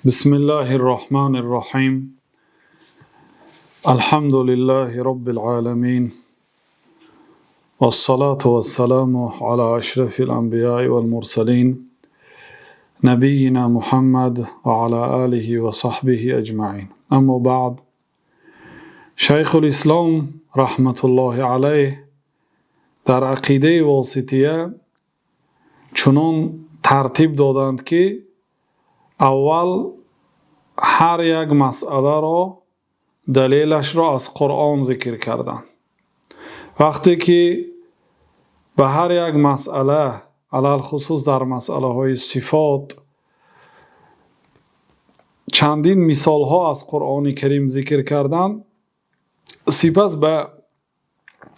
بسم الله الرحمن الرحيم. الحمد لله رب العالمين، والصلاة والسلام على أشرف الأنبياء والمرسلين، نبينا محمد وعلى آله وصحبه أجمعين. أما بعد، شیخ‌الاسلام رحمة الله علیه در عقیده واسطیه چنان ترتیب دادند که اول هر یک مسئله را دلیلش را از قرآن ذکر کردند. وقتی که به هر یک مسئله، علی‌الخصوص در مسئله های صفات، چندین مثال ها از قرآن کریم ذکر کردند، سپس به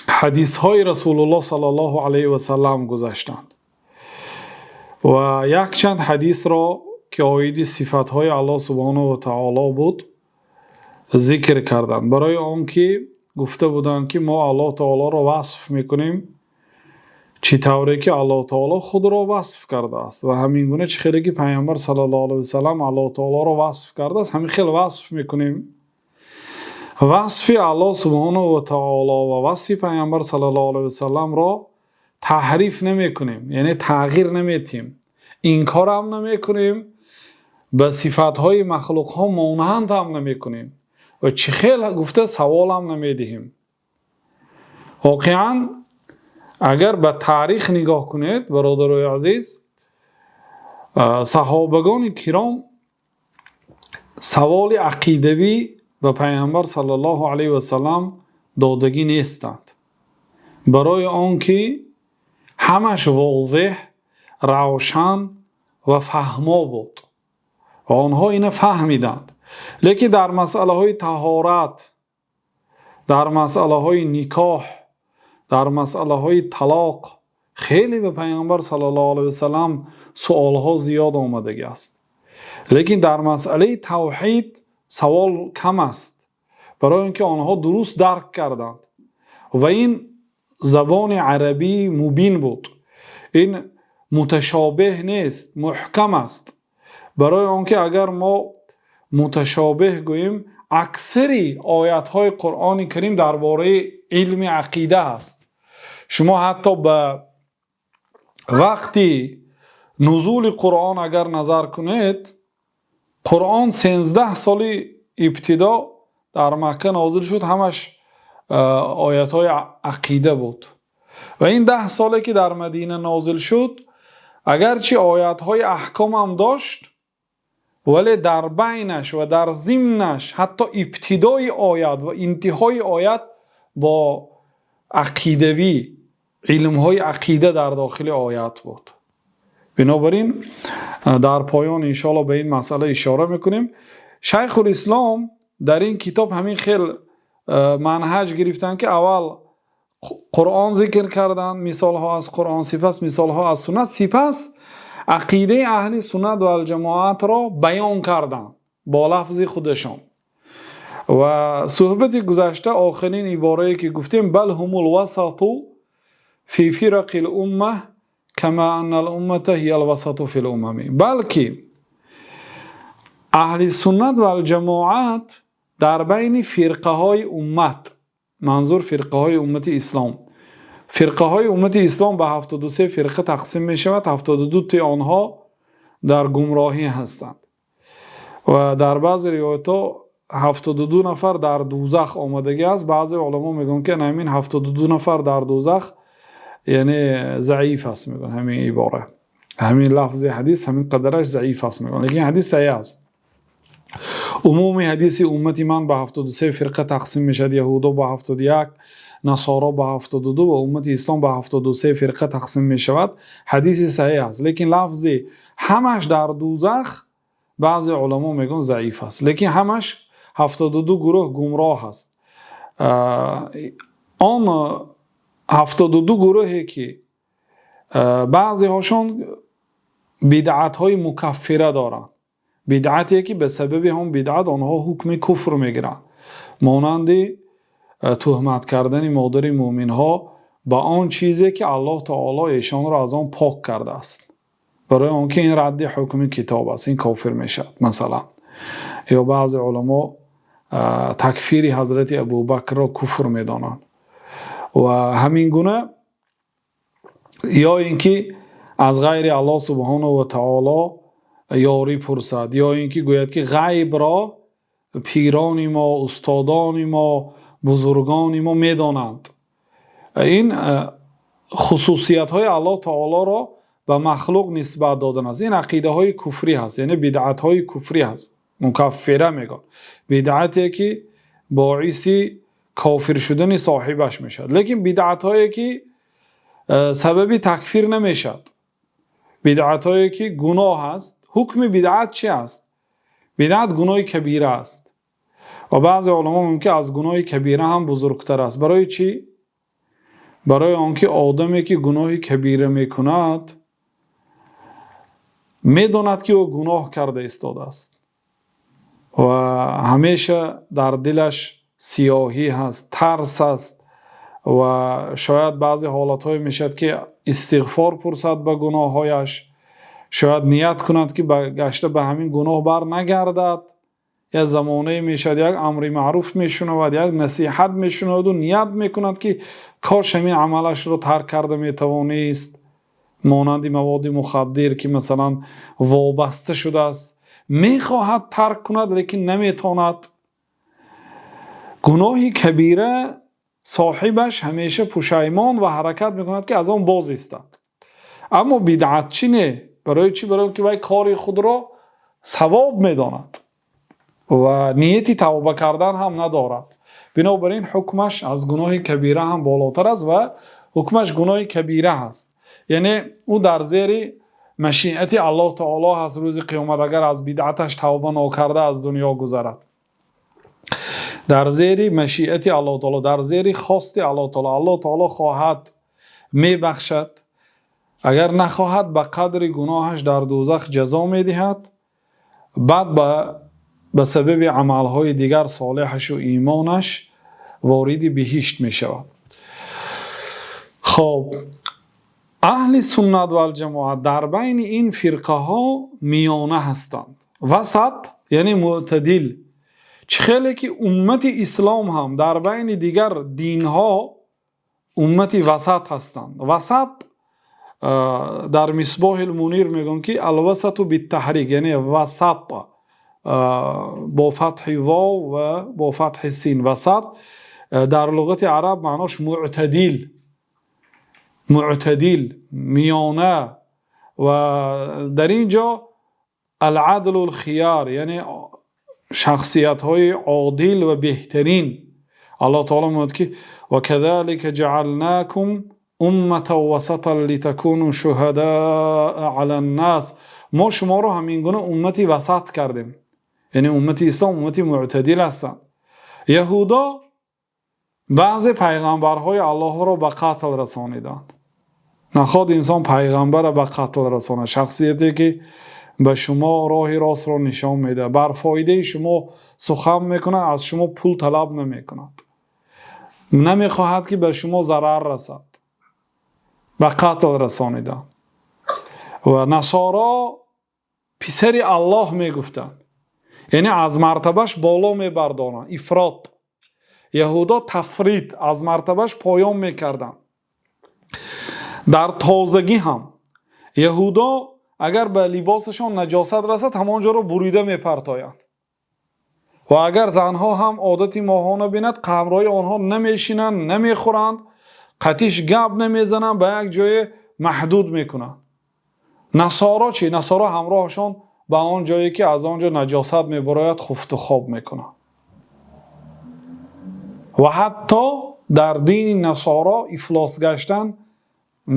حدیث های رسول الله صلی الله علیه و سلم گذشتند و یک چند حدیث را که عاید صفت های الله سبحانه و تعالی بود ذکر کردند، برای آنکه گفته بودند که ما الله تعالی را وصف میکنیم چی طوری که الله تعالی خود را وصف کرده است و همین گونه چه خیلی که پیامبر صلی الله علیه و سلم الله تعالی را وصف کرده است، همین خیلی وصف میکنیم. وصف الله سبحانه و تعالی و وصف پیامبر صلی الله علیه و سلم را تحریف نمیکنیم، یعنی تغییر نمیتیم، انکار هم نمیکنیم، به صفت های مخلوق ها مانند هم نمیکنیم و چی خیلی گفته سوال هم نمیدهیم. واقعا اگر به تاریخ نگاه کنید، برادرای عزیز، صحابگان کرام سوال عقیدوی به پیامبر صلی الله علیه و سلم دادگی نیستند، برای آنکه همش واضح، روشن و فهما بود و آنها اینو فهمیدند. لیکن در مسئله های طهارت، در مسئله های نکاح، در مسئله های طلاق خیلی به پیامبر صلی الله علیه و سلم سوال ها زیاد آمدگی است، لیکن در مسئله توحید سوال کم است، برای اینکه آنها درست درک کردند و این زبان عربی مبین بود، این متشابه نیست، محکم است. برای آنکه اگر ما متشابه گوییم، اکثری آیت های قرآن کریم درباره علم عقیده است. شما حتی به وقتی نزول قرآن اگر نظر کنید، قرآن 13 سال ابتدا در مکه نازل شد، همش آیت های عقیده بود و این 10 ساله که در مدینه نازل شد، اگرچه آیت های احکام هم داشت، ولی در بینش و در ضمنش، حتی ابتدای آیت و انتهای آیت با عقیدوی، علم های عقیده در داخل آیت بود. بنابراین در پایان انشاءالله به این مسئله اشاره میکنیم. شیخ الاسلام در این کتاب همین خیل منهج گرفتن که اول قرآن ذکر کردن، مثال ها از قرآن، سپس مثال ها از سنت، سپس عقیده اهل سنت و الجماعت را بیان کردن با لفظ خودشان. و صحبت گذشته آخرین عباره که گفتیم: بل هم الوسط فی فرق الامه کما ان الامه هی الوسط فی الامم. بلکه اهل سنت و الجماعت در بین فرقه های امت، منظور فرقه های امت اسلام، فرقه های امت اسلام به 73 فرقه تقسیم می شود، 72 تای آنها در گمراهی هستند و در بعض روایت ها 72 نفر در دوزخ آمدگی است. بعضی علما میگن که همین 72 نفر در دوزخ یعنی ضعیف است، میگن همین عباره، همین لفظ حدیث همین قدرش ضعیف است میگن، لیکن حدیث صحیح است. عموم حدیث امتی من به 73 فرقه تقسیم میشد، یهودا به 71، نصارا به 72 و امت اسلام به 73 فرقه تقسیم میشود، حدیث صحیح است. لیکن لفظ همش در دوزخ بعضی علما میگن ضعیف است، لیکن همش 72 گروه گمراه است. آن 72 گروهی که بعضی هاشون بدعت های مکفره دارند، بدعتی که به سبب هم بدعت آنها حکم کفر میگیرند، مانند تهمت کردن مادر مؤمن ها به آن چیزی که الله تعالی ایشان را از آن پاک کرده است، برای آنکه این رد حکم کتاب است، این کافر میشد مثلا. Ё баъзе уламо такфири ҳазрати Абубакрро куфр медонанд ва ҳамин гуна, ё инки аз ғайри Аллоҳ субҳонаҳу ва таъоло ёрӣ пурсад, ё инки гӯяд ки ғайбро пирони мо, устодони мо, бузургони мо медонанд. Ин хусусиятҳои Аллоҳ таъолоро ба махлуқ нисбат додан аст. Ин ақидаҳои куфрӣ ҳаст, яъне бидъатҳои куфрӣ ҳаст. Мукаффира мегӯянд. Бидъате ки боиси кофир шудани соҳибаш мешавад. Лекин бидъатҳое ки сабаби такфир намешавад. Бидъатҳое ки гуноҳ аст. Ҳукми бидъат чӣ аст? Бидъат гуноҳи кабира аст. Ва баъзе уламо мегӯянд ки аз гуноҳи кабира ҳам бузургтар аст. Барои чӣ? Барои онки одаме ки гуноҳи кабира мекунад медонад ки ӯ гуноҳ карда истодааст ва ҳамеша дар дилаш сиёҳӣ ҳаст, тарс аст ва шояд баъзе ҳолатҳое мешавад ки истиғфор пурсад ба гуноҳҳояш, шояд ният кунад ки гашта ба ҳамин гуноҳ бар нагардад. Як замонае мешавад як амри маъруф мешунавад, як насиҳат мешунавад ва ният мекунад ки кош ҳамин амалашро тарк карда метавонист, монанди маводи мухаддир ки масалан вобаста шудааст, мехоҳад тарк кунад, лекин наметавонад. Гуноҳи кабира соҳибаш ҳамеша пушаймон ва ҳаракат мекунад ки аз он боз истад. Аммо бидъатчӣ не. Барои чӣ? Барои инки вай кори худро савоб медонад ва нияти тавба кардан ҳам надорад. Бинобар ин ҳукмаш аз гуноҳи кабира ҳам болотар аст ва ҳукмаш гуноҳи кабира ҳаст. Яъне ӯ дар зери машиати Аллоҳ таъоло ҳаст рӯзи қиёмат, агар аз бидъаташ тавба накарда аз дунё гузарад. Дар зери машиати Аллоҳ таъоло, дар зери хости Аллоҳ таъоло, Аллоҳ таъоло хоҳад мебахшад, агар нахоҳад ба қадри гуноҳаш дар дӯзах ҷазо медиҳад, баъд ба сабаби амалҳои дигар солеҳаш ва имонаш вориди биҳишт мешавад. Хоб, аҳли суннат вал ҷамоат дар байни ин фирқаҳо миёна ҳастанд. Васат яъне мӯътадил. Чӣ хеле ки уммати ислом ҳам дар байни дигар динҳо уммати васат ҳастанд. Васат дар Мисбоҳил Мунир мегӯянд ки الوسط بالتحريك, яъне васат бо фатҳи вов ва бо фатҳи син. Васат дар луғати араб маънош мӯътадил, мӯътадил, миёна, ва дар ин ҷо العدل الخيار, яъне шахсиятҳои одил ва беҳтарин. Аллоҳ таъоло мегӯяд ки وكذلك جعلناكم أمة وسطا لتكونوا شهداء على الناس. Мо шуморо ҳамин гуна уммати васат кардем, яъне уммати ислом уммати мӯътадил ҳастанд. Яҳудо баъзе пайғамбарҳои Аллоҳро ба қатл расониданд. Наход инсон пайғамбарро ба қатл расонад, шахсияте ки ба шумо роҳи ростро нишон медиҳад, бар фоидаи шумо сухан мекунад, аз шумо пул талаб намекунад, намехоҳад ки ба шумо зарар расад, ба қатл расониданд. Ва насоро писари Аллоҳ мегуфтанд, яъне аз мартабаш боло мебардоранд, ифрот. Яҳудо тафрит, аз мартабаш поён мекарданд. Дар тозагӣ ҳам яҳудо агар ба либосашон наҷосат расад, ҳамон ҷоро бурида мепартоянд. Ва агар занҳо ҳам одати моҳона бинад, ҳамроҳи онҳо намешинанд, намехӯранд, қатиш гап намезананд, ба як ҷое маҳдуд мекунанд. Насоро чӣ? Насоро ҳамроҳашон ба он ҷое ки аз он ҷо наҷосат мебарояд хуфту хоб мекунанд. Ва ҳатто дар дини насоро ифлос гаштан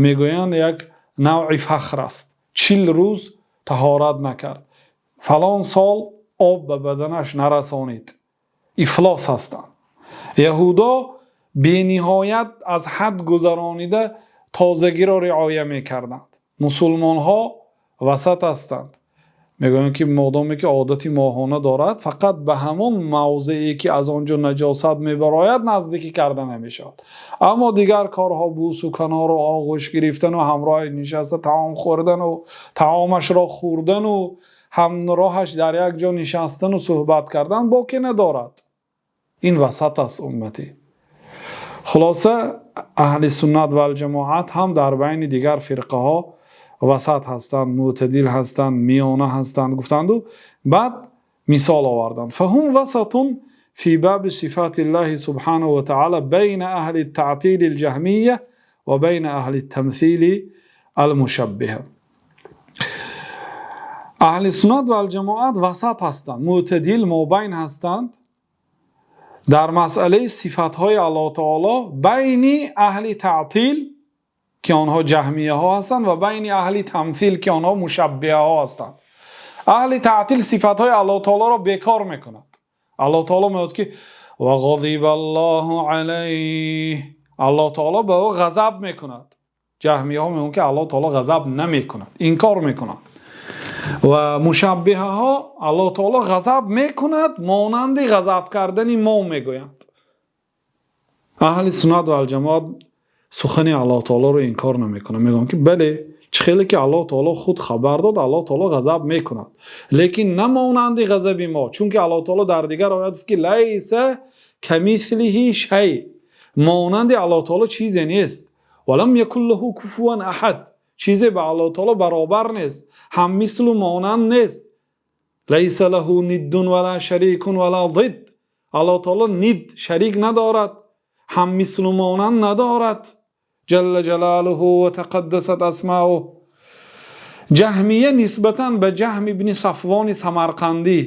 мегӯянд як навъи фахр аст. 40 рӯз таҳорат накард, фалон сол об ба баданаш нарасонид, ифлос ҳастанд. Яҳудо бениҳоят аз ҳад гузаронида тозагиро риоя мекарданд. Мусулмонҳо васат ҳастанд. Мегӯянд ки модоме ки одати моҳона дорад, фақат ба ҳамон мавзее ки аз он ҷо наҷосат мебарояд наздикӣ карда намешавад. Аммо дигар корҳо, бӯсу канору оғӯш гирифтану ҳамроҳи нишаста таом хӯрдану таомашро хӯрдану ҳамроҳаш дар як ҷо нишастану суҳбат кардан боке надорад. Ин васат аст умматӣ. Хулоса, аҳли суннат вал ҷамоат ҳам дар байни дигар фирқаҳо васат ҳастанд, мӯътадил ҳастанд, миёна ҳастанд, гуфтанду баъд мисол оварданд. فهم وسط في باب صفات الله سبحانه وتعالى بين أهل التعطيل الجهمية وبين أهل التمثيل المشبهة. Аҳли суннат вал ҷамоат васат ҳастанд, мӯътадил, мобайн ҳастанд дар масъалаи сифатҳои Аллоҳ таоло, байни аҳли таътил, ки онҳо ҷаҳмияҳо ҳастанд, ва байни аҳли тамсил, ки онҳо мушаббиҳаҳо ҳастанд. Аҳли таътил сифатҳои Аллоҳ таолоро бекор мекунад. Аллоҳ таоло мегӯяд, ки وغضب الله عليه, Аллоҳ таоло ба ӯ ғазаб мекунад. Ҷаҳмияҳо мегӯянд, ки Аллоҳ таоло ғазаб намекунад, инкор мекунад. Ва мушаббиҳаҳо Аллоҳ таоло ғазаб мекунад монанди ғазаб кардани мо мегӯянд. Аҳли суннат вал ҷамоат сухани Аллоҳ таолоро инкор намекунад, мегӯянд, ки бале, чӣ хеле ки Аллоҳ таоло худ хабар дод, Аллоҳ таоло ғазаб мекунад, лекин на монанди ғазаби мо, чунки Аллоҳ таоло дар дигар оят гуфт, ки ليس كمثله شيء, монанди Аллоҳ таоло чизе нест, ولم يكن له كفوا أحد, чизе ба Аллоҳ таоло баробар нест, ҳаммислу монанд нест. ليس له ند ولا شريك ولا ضد. Аллоҳ таоло нид, шарик надорад, ҳаммислу монанд надорад, جل جلاله وتقدست أسماؤه. Ҷаҳмия нисбатан ба Ҷаҳм ибни Сафвони Самарқандӣ,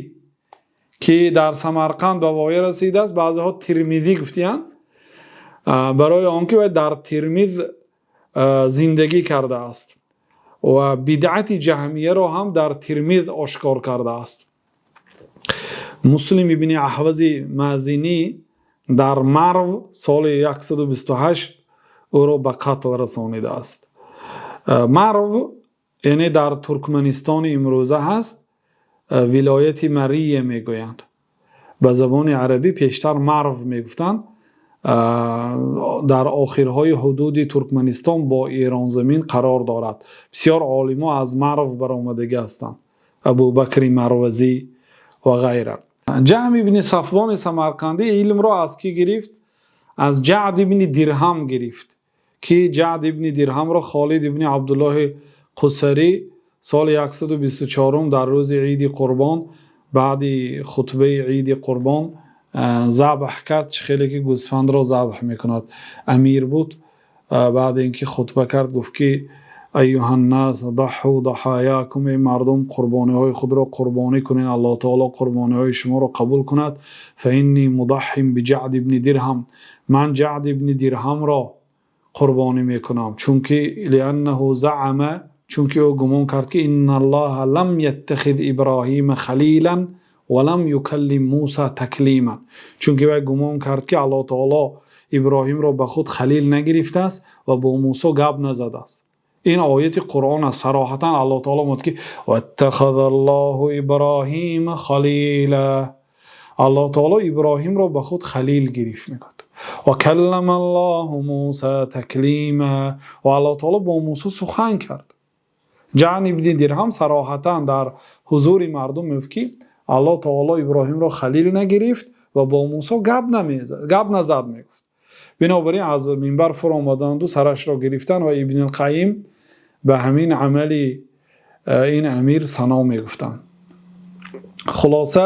ки дар Самарқанд ба воя расидааст, баъзеҳо Тирмидӣ гуфтиянд, барои он ки вай дар Тирмиз зиндагӣ кардааст ва бидъати ҷаҳмияро ҳам дар Тирмиз ошкор кардааст. Муслим ибни Аҳвази Мазинӣ дар Марв соли 128 ӯро ба қатл расонидааст. Марв, яъне дар Туркманистони имрӯза ҳаст, вилояти Мария мегӯянд. Ба забони арабӣ пештар Марв мегуфтанд. Дар охирҳои ҳудуди Туркманистон бо Эронзамин қарор дорад. Бисёр олимо аз Марв баромадагӣ ҳастанд, Абубакри Марвазӣ ва ғайра. Ҷаҳм ибни Сафвони Самарқандӣ илмро аз кӣ гирифт? Аз Ҷаъд ибни Дирҳам гирифт, ки Ҷаъд ибни Дирҳамро Холид ибни Абдуллоҳи Қусарӣ соли 124 дар рӯзи Иди Қурбон, баъди хутбаи Иди Қурбон, забҳ кард, чӣ хеле ки гӯсфандро забҳ мекунад. Амир буд. Баъд ин ки хутба кард, гуфт, ки أيها الناس ضحوا ضحاياكم, эй мардум, қурбониҳои худро қурбонӣ кунед, Аллоҳ таоло қурбониҳои шуморо қабул кунад. فإني مضح بجعد بن درهم, ман Ҷаъд ибни Дирҳамро қурбонӣ мекунам, чунки لأنه زعم, чунки ӯ гумон кард, ки إن الله لم يتخذ إبراهيم خليلا ولم يكلم موسى تكليما, чунки вай гумон кард, ки Аллоҳ таоло Иброҳимро ба худ халил нагирифтааст ва бо Мусо гап назадааст. Ин ояти Қуръон аст. Сароҳатан Аллоҳ таоло мегӯяд, ки واتخذ الله إبراهيم خليلا, Аллоҳ таоло Иброҳимро ба худ халил гирифт, мегӯяд. وكلم الله موسى تكليما, ва Аллоҳ таоло бо Мусо сухан кард. Ҷаъд ибни Дирҳам сароҳатан дар ҳузури мардум мегуфт, ки Аллоҳ таоло Иброҳимро халил нагирифт ва бо Мусо гап назад, мегуфт. Бинобар ин аз минбар фуромаданду сарашро гирифтанд ва Ибнилқайим ба ҳамин амали ин амир сано мегуфтанд. Хулоса,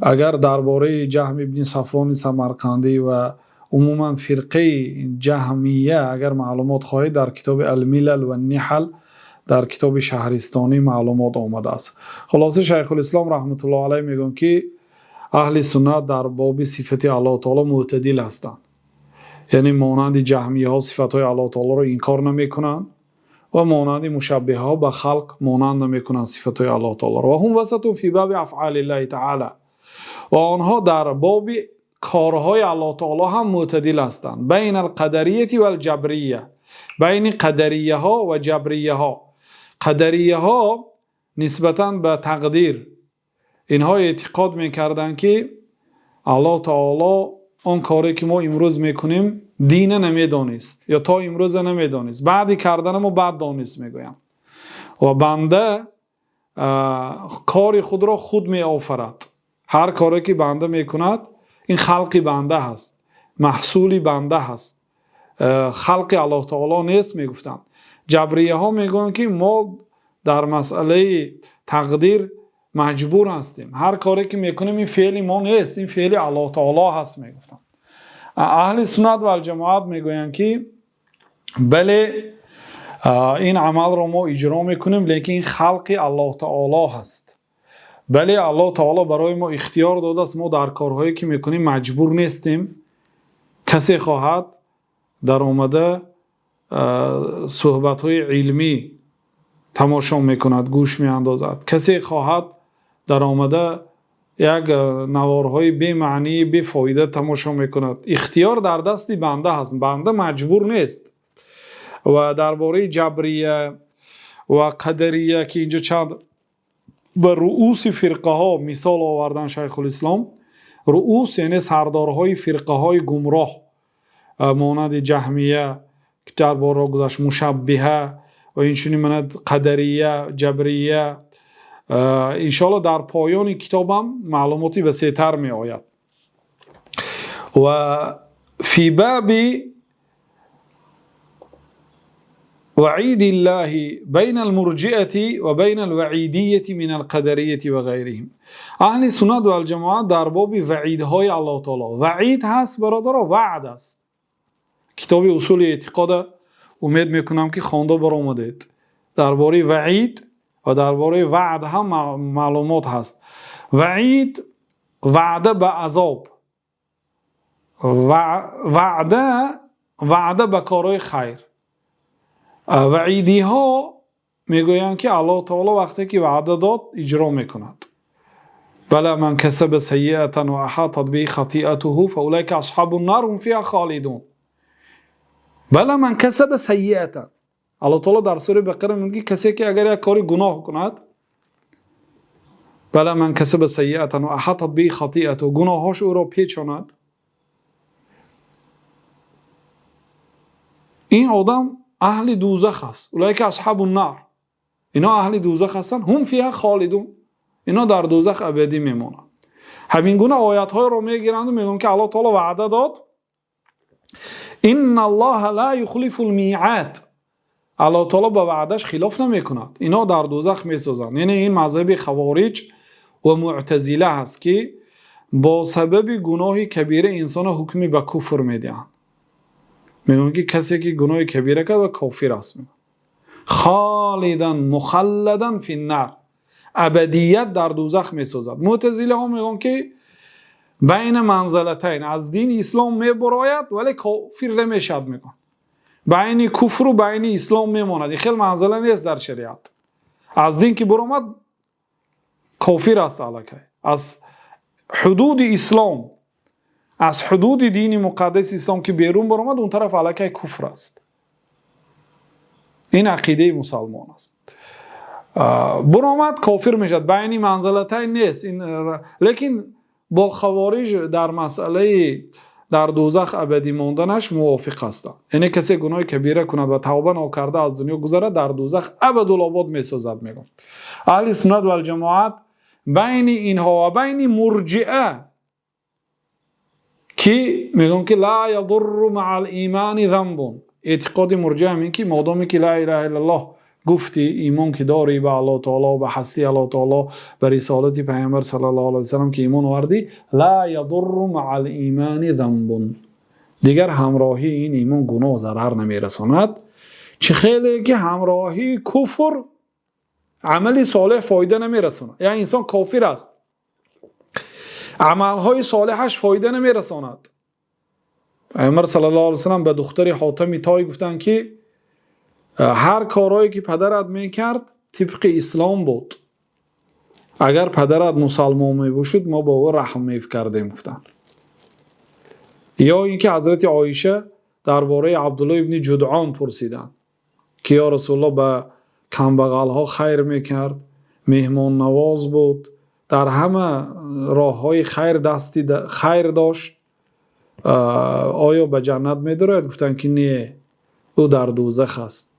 агар дар бораи Ҷаҳм ибни Сафвони Самарқандӣ ва умуман фирқаи ҷаҳмия агар маълумот хоҳед, дар китоби Алмилал ва Ниҳал, дар китоби Шаҳристонӣ маълумот омадааст. Хулоса, Шайхулислом раҳматуллоҳ алайҳ мегӯянд, ки аҳли суннат дар боби сифати Аллоҳ таоло мӯътадил ҳастанд, яъне монанди ҷаҳмияҳо сифатҳои Аллоҳ таолоро инкор намекунанд ва монанди мушаббиҳаҳо ба халқ монанд намекунанд сифатҳои Аллоҳ таолоро. وهم وسط في باب أفعال الله تعالى, ва онҳо дар боби корҳои Аллоҳ таоло ҳам мӯътадил ҳастанд, بين القدرية والجبرية, байни қадарияҳо ва ҷабрияҳо. Қадарияҳо нисбатан ба тақдир инҳо эътиқод мекарданд, ки Аллоҳ таоло он коре ки мо имрӯз мекунем, дина намедонист ё то имрӯза намедонист, баъди кардана мо баъд донист, мегӯям. Ва банда кори худро худ меофарад. Ҳар коре ки банда мекунад, ин халқи банда ҳаст, маҳсули банда ҳаст, халқи Аллоҳ таоло нест, мегуфтанд. Ҷабрияҳо мегӯянд, ки мо дар масъалаи тақдир маҷбур ҳастем, ҳар коре ки мекунем ин феъли мо нест, ин феъли Аллоҳ таоло ҳаст, мегуфтанд. Аҳли суннат вал ҷамоат мегӯянд, ки бале, ин амалро мо иҷро мекунем, лекин ин халқи Аллоҳ таоло ҳаст. Бале, Аллоҳ таоло барои мо ихтиёр додааст, мо дар корҳое ки мекунем маҷбур нестем. Касе хоҳад дар омада суҳбатҳои илмӣ тамошо мекунад, гӯш меандозад. Касе хоҳад дар омада як наворҳои бемаънӣ, бефоида тамошо мекунад. Ихтиёр дар дасти банда ҳаст, банда маҷбур нест. Ва дар бораи ҷабрия ва қадария, ки инҷо чанд ба руъуси фирқаҳо мисол овардан Шайхулислом, руъус яъне сардорҳои фирқаҳои гумроҳ, монанди ҷаҳмия, ки дар бора гузашт, мушаббиҳа ва инчунин монанд қадария, ҷабрия. Иншоаллоҳ дар поёни китобам маълумоти васеътар меояд. Ва фи баби وعيد الله بين المرجئة وبين الوعيدية من القدرية وغيرهم. اهل سنت و الجماعت در باب وعیدهای الله تعالی، وعید هست برادرها، وعد است. کتاب اصول اعتقاد امید میکنم که خوانده برآمدید. درباره وعید و درباره وعد هم معلومات هست. وعید وعده به عذاب، وعده به کارهای خیر. وعیدی ها میگویند که الله تعالی وقتی که وعده داد اجرا میکند. بلى من کسب سیئة و احاطت به خطیئته فاولئک اصحاب النار هم فیها خالدون. بلى من کسب سیئة، الله تعالی در سوره بقره میگه کسی که اگر یک کاری گناه کند، بلى من کسب سیئة و احاطت به خطیئته، گناهاش او را پیچاند، این آدم اهل دوزخ است. اولئک اصحاب النار، اینا اهل دوزخ هستند، هم فیها خالدون، اینا در دوزخ ابدی میمونند. همین گونه آیت های رو میگیرند و میگن که الله تعالی وعده داد، ان الله لا یخلف المیعاد، الله تعالی به وعدهش خلاف نمیکند، اینا در دوزخ میسوزند. یعنی این مذهب خوارج و معتزله هست که با سبب گناه کبیره انسان حکمی به کفر میدهند. میگن که کسی که گناه کبیره کرد و کافر است، خالدا مخلدا فی النار، ابدیت در دوزخ میسوزد. معتزله ها میگن که بین منزلتین، از دین اسلام میبراید ولی کافر نمیشد، میگن بین کفر و بین اسلام میماند. این خیلی منزله نیست در شریعت. از دین که برآمد کافر است، الکی از حدود اسلام، از حدود دین مقدس اسلام که بیرون برآمد، اون طرف الکی کفر است. این عقیده مسلمان است. برآمد کافر میشد، بین منزلتین نیست این. لیکن با خوارج در مسئله در دوزخ ابدی ماندنش موافق هستند. یعنی کسی گناه کبیره کند و توبه نکرده از دنیا گذرد، در دوزخ ابدالآباد میسوزد. میگم اهل سنت و الجماعت بین اینها و بین مرجئه که میگن که لا یضر مع الایمان ذنب، اعتقاد مرجئه همین که مادامی که لا اله الا الله گفتی، ایمان که داری به الله تعالی و به هستی الله تعالی، به رسالت پیامبر صلی الله علیه و سلم که ایمان آوردی، لا یضر مع الایمان ذنب، دیگر همراهی این ایمان گناه ضرر نمیرساند. چه خیلی که همراهی کفر عمل صالح فایده نمیرساند. یعنی انسان کافر است، عملهای صالحش فایده نمیرساند. پیامبر صلی الله علیه و سلم به دختر حاتم طایی گفتند که هر کارهایی که پدرت میکرد طبق اسلام بود، اگر پدرت مسلمان میباشد ما با او رحم میکردیم، گفتند. یا اینکه حضرت عایشه درباره عبدالله ابن جدعان پرسیدند که یا رسول الله به کمبغلها خیر میکرد، مهمان نواز بود، در همه راههای خیر دستی خیر داشت، آیا به جنت میدارد؟ گفتند که نه، او در دوزخ است.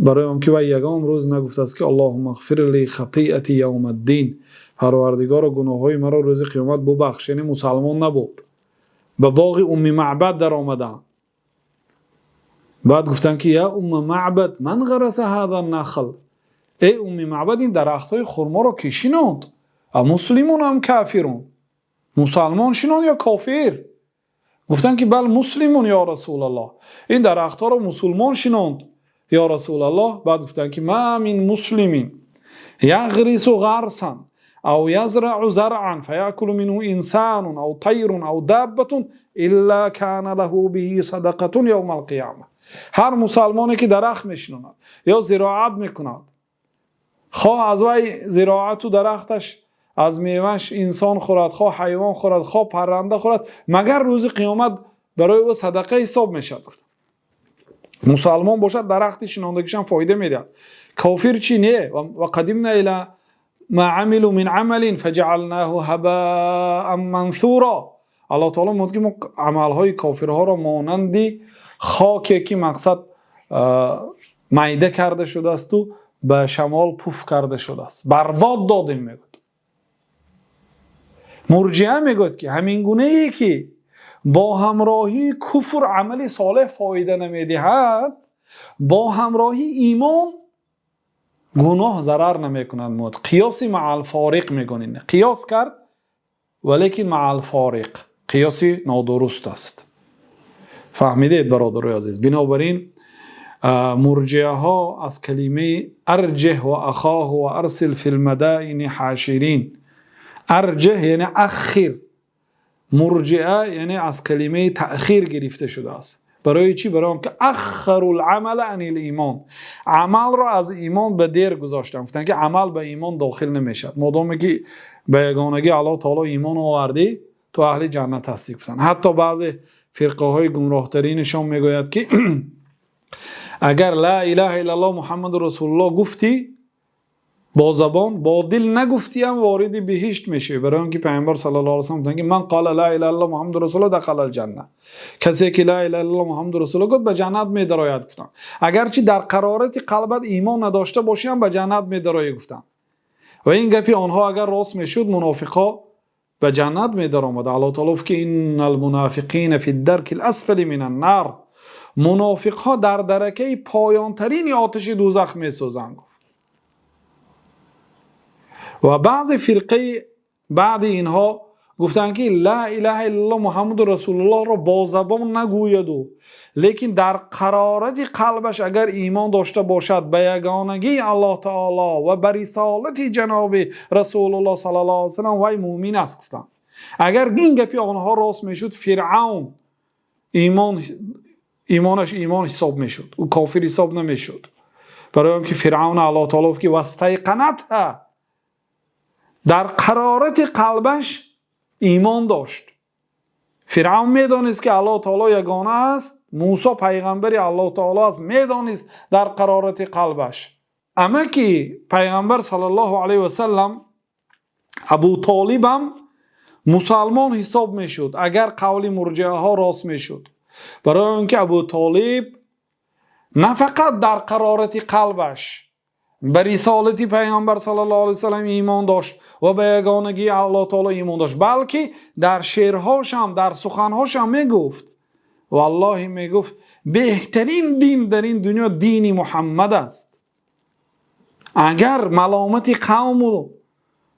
Барои он ки вай ягон рӯз нагуфтааст, ки اللهم اغفر لي خطيئتي يوم الدين, Парвардигоро, гуноҳҳои маро рӯзи қиёмат бубахш. Яъне мусалмон набуд. Ба боғи Умми Маъбад даромаданд, баъд гуфтанд, ки يا أم معبد من غرس هذا النخل, эй Умми Маъбад, ин дарахтҳои хурморо кӣ шинонд? أمسلم أم كافر, мусалмон шинонд ё кофир? Гуфтанд, ки بل مسلم يا رسول الله, ин дарахтҳоро мусулмон шинонд, ё Расулаллоҳ. Баъд гуфтанд, ки ما من مسلم يغرس غرسا أو يزرع زرعا فيأكل منه إنسان أو طير أو دابة إلا كان له به صدقة يوم القيامة. Ҳар мусалмоне ки дарахт мешинонад ё зироат мекунад, хоҳ аз вай зироату дарахташ, аз меваш инсон хӯрад, хоҳ ҳайвон хӯрад, хоҳ парранда хӯрад, магар рӯзи қиёмат барои ӯ садақа ҳисоб мешавад. Мусалмон бошад, дарахти шинондагишам фоида медиҳад. Кофир чӣ? Не. وقدمنا إلى ما عملوا من عمل فجعلناه هباء منثورا. Аллоҳ таоло мегӯяд, ки мо амалҳои кофирҳоро монанди хоке, ки мақсад майда карда шудаасту ба шамол пуф карда шудааст, барбод додем, мегӯяд. Мурҷиа мегӯяд, ки ҳамин гунае ки бо ҳамроҳии куфр амали солеҳ фоида намедиҳад, бо ҳамроҳии имон гуноҳ зарар намекунад. Қиёси مع الفارق мегӯнед, қиёс кард, валекин مع الفارق қиёси нодуруст аст. Фаҳмидед, бародарои азиз? Бинобар ин мурҷиаҳо аз калимаи أرجه وأخاه وأرسل في المدائن حاشرين, أرجه яъне أخر, мурҷиа яъне аз калимаи таъхир гирифта шудааст. Барои чӣ? Барои он ки أخروا العمل عن الإيمان, амалро аз имон ба дер гузоштанд. Гуфтанд, ки амал ба имон дохил намешавад. Модоме ки ба ягонагии Аллоҳ таоло имон овардӣ, ту аҳли ҷаннат ҳастӣ, гуфтанд. Ҳатто баъзе фирқаҳои гумроҳтаринашон мегӯяд, ки агар لا إله إلا الله محمد رسول الله гуфтӣ бо забон, бо дил нагуфтиам, вориди биҳишт мешавӣ. Барои он ки Пайғамбар صلى الله عليه وسلم гуфтанд, ки من قال لا إله إلا الله محمد رسول الله دخل الجنة, касе ки لا إله إلا الله محمد رسول الله гуфт, ба ҷаннат медарояд, гуфтанд. Агарчи дар қарорати қалбат имон надошта бошӣ ҳам, ба ҷаннат медароӣ, гуфтанд. Ва ин гапи онҳо агар рост мешуд, мунофиқҳо ба ҷаннат медаромад. Аллоҳ таоло гуфт, ки إن المنافقين في الدرك الأسفل من النار, мунофиқҳо дар даракаи поёнтарини оташи дӯзах месӯзанд, гуфт. Ва баъзе фирқаи баъди инҳо гуфтанд, ки لا إله إلا الله محمد رسول الله ро бо забон нагӯяду, лекин дар қарорати қалбаш агар имон дошта бошад ба ягонагии Аллоҳ таоло ва ба рисолати ҷаноби Расулуллоҳ صلى الله عليه وسلم, вай муъмин аст, гуфтанд. Агар ин гапи онҳо рост мешуд, Фиръавн имон, имонаш имон ҳисоб мешуд, ӯ кофир ҳисоб намешуд. Барои он ки Фиръавн Аллоҳ таоло гуфт, ки واستيقنتها, дар қарорати қалбаш имон дошт. Фиръавн медонист, ки Аллоҳ таоло ягона аст, Мусо пайғамбари Аллоҳ таоло аст, медонист дар қарорати қалбаш. Амаки Пайғамбар صلى الله عليه وسلم, Абу Толибам мусалмон ҳисоб мешуд, агар қавли мурҷиаҳо рост мешуд. Барои он ки Абу Толиб на фақат дар қарорати қалбаш ба рисолати Пайғамбар صلى الله عليه وسلم имон дошт ва ба ягонагии Аллоҳ таоло имон дошт, балки дар шеърҳошам, дар суханҳошам мегуфт, валлоҳи, мегуфт, беҳтарин дин дар ин дунё дини Муҳаммад аст. Агар маломати қавму,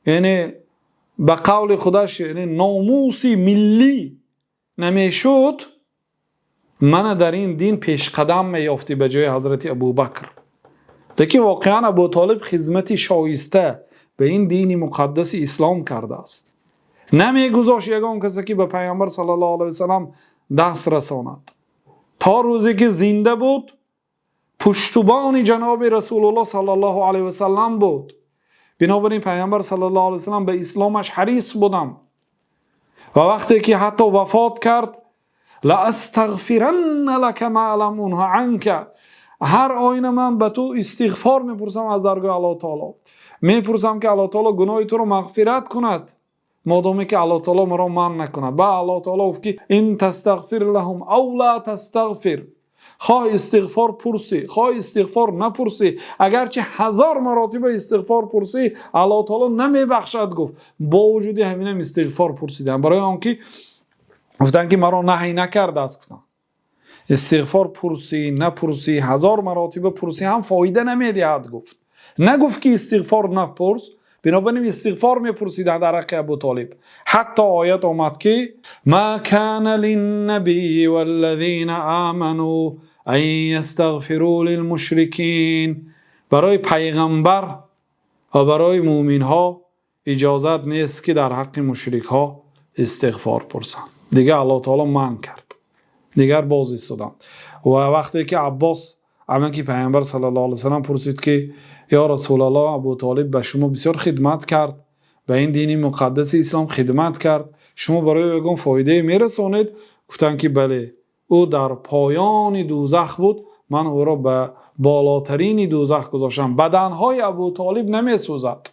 яъне ба қавли худаш, яъне номуси миллӣ намешуд, мана дар ин дин пешқадам меёфтӣ ба ҷои ҳазрати Абубакр. Лекин воқеан Абу Толиб хизмати шоиста ба ин дини муқаддаси ислом кардааст. Намегузошт ягон касе, ки ба Пайғамбар صلى الله عليه وسلم даст расонад. То рӯзе ки зинда буд, пуштубони ҷаноби Расулуллоҳ صلى الله عليه وسلم буд. Бинобар ин Пайғамбар صلى الله عليه وسلم ба исломаш ҳарис будам. Ва вақте ки ҳатто вафот кард, لأستغفرن لك ما لم أنه عنك, ҳар оина ман ба ту истиғфор мепурсам, аз даргоҳи Аллоҳ таоло мепурсам, ки Аллоҳ таоло гуноҳи туро мағфират кунад, модоме ки Аллоҳ таоло маро манъ накунад. Ба Аллоҳ таоло гуфт, ки إن تستغفر لهم أو لا تستغفر. Хоҳ истиғфор пурсӣ, хоҳ истиғфор напурсӣ, агарчи ҳазор маротиба истиғфор пурсӣ, Аллоҳи таъоло намебахшад, гуфт. Бо вуҷуди ҳамин ҳам истиғфор пурсиданд, барои он ки гуфтанд ки маро наҳй накардааст, гуфтанд. Истиғфор пурсӣ, напурсӣ, ҳазор маротиба пурсӣ ҳам фоида намедиҳад, гуфт. Нагуфт ки истиғфор напурс. Бинобар ин истиғфор мепурсиданд дар ҳаққи Абу Толиб. Ҳатто оят омад ки ما كان للنبي والذين آمنوا أن يستغفروا للمشركين. Барои пайғамбар ва барои мӯъминҳо иҷозат нест ки дар ҳаққи мушрикҳо истиғфор пурсанд. Дигар Аллоҳи таъоло манъ кард. Дигар боз истоданд. Ва вақте ки Аббос амаки пайғамбар саллаллоҳу алайҳи васаллам пурсид ки ё Расулаллоҳ, Абу Толиб ба шумо бисёр хидмат кард, ба ин дини муқаддаси ислом хидмат кард, шумо барои ӯ ягон фоидае мерасонед? Гуфтанд ки бале, ӯ дар поёни дӯзах буд, ман ӯро ба болотарини дӯзах гузоштам. Баданҳои Абу Толиб намесӯзад,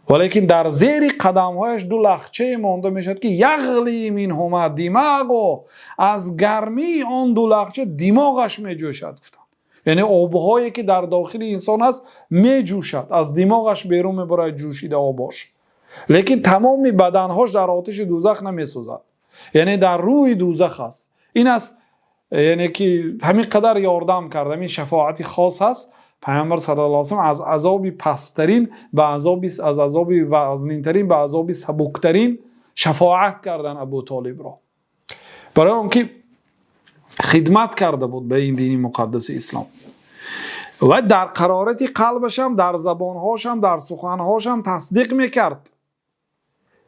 валекин дар зери қадамҳояш ду лахчае монда мешавад ки يغلي منهما دماغه, аз гармии он ду лахча димоғаш меҷӯшад, гуфтанд. Яъне обҳое ки дар дохили инсон аст меҷӯшад, аз димоғаш берун мебарад ҷӯшида обош, лекин тамоми баданҳош дар оташи дӯзах намесӯзад, яъне дар рӯи дӯзах аст. Ин аст, яъне ки ҳамин қадар ёрдам кард, ҳамин шафоати хос аст. Пайғамбар саллаллоҳу алайҳи васаллам аз азоби пасттарин ба азоби, аз азоби вазнинтарин ба азоби сабуктарин шафоат кардан Абу Толибро, барои он ки хидмат карда буд ба ин дини муқаддаси ислом ва дар қарорати қалбашам, дар забонҳошам, дар суханҳошам тасдиқ мекард,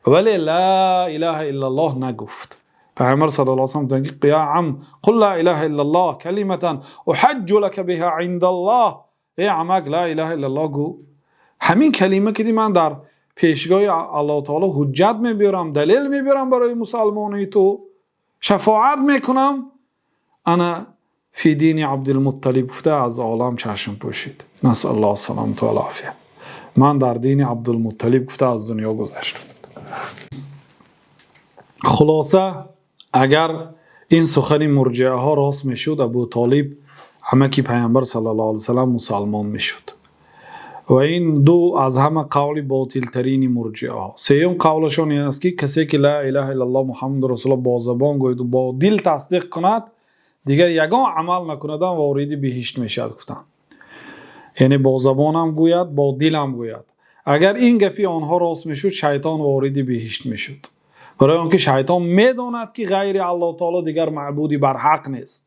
вале ла илаҳа иллаллоҳ нагуфт. Пайғамбар саллаллоҳу алайҳи васаллам гуфтанд ки يا عم قل لا إله إلا الله كلمة أحاج لك بها عند الله. Эй амак, ла илаҳа иллаллоҳ гӯ, ҳамин калима ки ман дар пешгоҳи Аллоҳу таоло ҳуҷҷат мебиёрам, далел мебиёрам, барои мусалмонии ту шафоат мекунам. أنا في دين عبد المطلب, гуфта аз олам чашм пӯшид. نسأل الله السلامة والعافية. Ман дар дини Абдулмутталиб, гуфта аз дунё гузашт. Хулоса, агар ин сухани мурҷиаҳо рост мешуд, Абу Толиб амаки пайғамбар саллаллоҳу алайҳи васаллам мусалмон мешуд. Ва ин ду аз ҳама қавли ботилтарини мурҷиаҳо. Сеюм қавлашон ин аст ки касе ки ла илаҳа иллаллоҳ Муҳаммаду расулуллоҳ бо забон гӯяду бо дил тасдиқ кунад, дигар ягон амал накунадам вориди биҳишт мешавад, гуфтанд. Яъне бо забонам гӯяд, бо дилам гӯяд. Агар ин гапи онҳо рост мешуд, шайтон вориди биҳишт мешуд, барои он ки шайтон медонад ки ғайри Аллоҳ таоло дигар маъбуди барҳақ нест.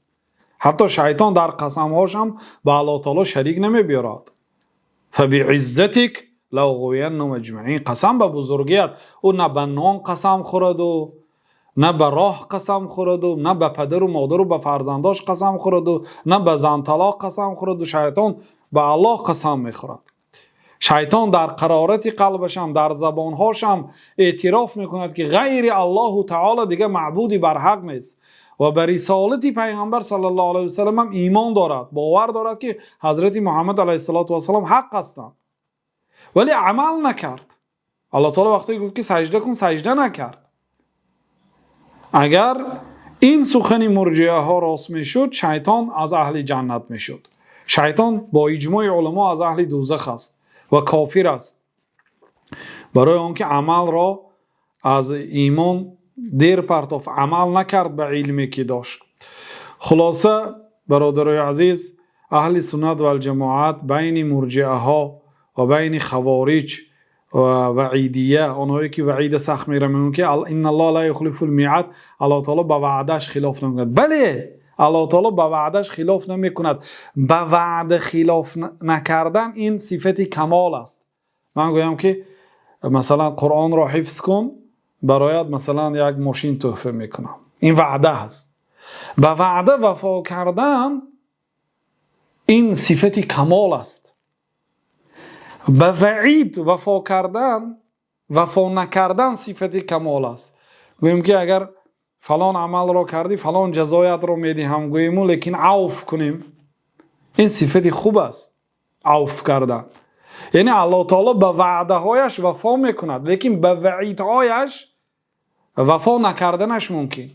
Ҳатто шайтон дар қасамҳошам ба Аллоҳ таоло шарик намебиёрад. فبعزتك لأغوينهم أجمعين, қасам ба бузургият. Ӯ на ба нон қасам хӯраду, на ба роҳ қасам хӯраду, на ба падару модару ба фарзандош қасам хӯраду, на ба занталоқ қасам хӯраду. Шайтон ба Аллоҳ қасам мехӯрад. Шайтон дар қарорати қалбашам, дар забонҳошам эътироф мекунад ки ғайри Аллоҳу таоло дигар маъбуди барҳақ нест ва ба рисолати пайғамбар саллаллоҳу алайҳи васаллам ҳам имон дорад, бовар дорад ки ҳазрати Муҳаммад алайҳиссалоту вассалом ҳақ ҳастанд, вале амал накард. Аллоҳ таоло вақте гуфт ки саҷда кун, саҷда накард. Агар ин сухани мурҷиаҳо рост мешуд, шайтон аз аҳли ҷаннат мешуд. Шайтон бо иҷмои уламо аз аҳли дӯзах аст ва кофир аст, барои он ки амалро аз имон дер партофт, амал накард ба илме ки дошт. Хулоса, бародарои азиз, аҳли суннат валҷамоат байни мурҷиаҳо ва байни хавориҷ ва ваъидия, онҳое ки ваъида сахт мераванд, ки إن الله لا يخلف الميعاد, Аллоҳ таоло ба ваъдааш хилоф намекунад. Бале, Аллоҳ таоло ба ваъдааш хилоф намекунад. Ба ваъда хилоф накардан ин сифати камол аст. Ман гӯям ки масалан Қуръонро ҳифз кун, барояд масалан як мошин тӯҳфа мекунам, ин ваъда аст. Ба ваъда вафо кардан ин сифати камол аст. Ба ваъид вафо кардан, вафо накардан сифати камол аст. Гӯем ки агар фалон амалро кардӣ, фалон ҷазоятро медиҳам, гӯему лекин авф кунем, ин сифати хуб аст, авф кардан. Яъне Аллоҳ таоло ба ваъдаҳояш вафо мекунад, лекин ба ваъидҳояш вафо накарданаш мумкин,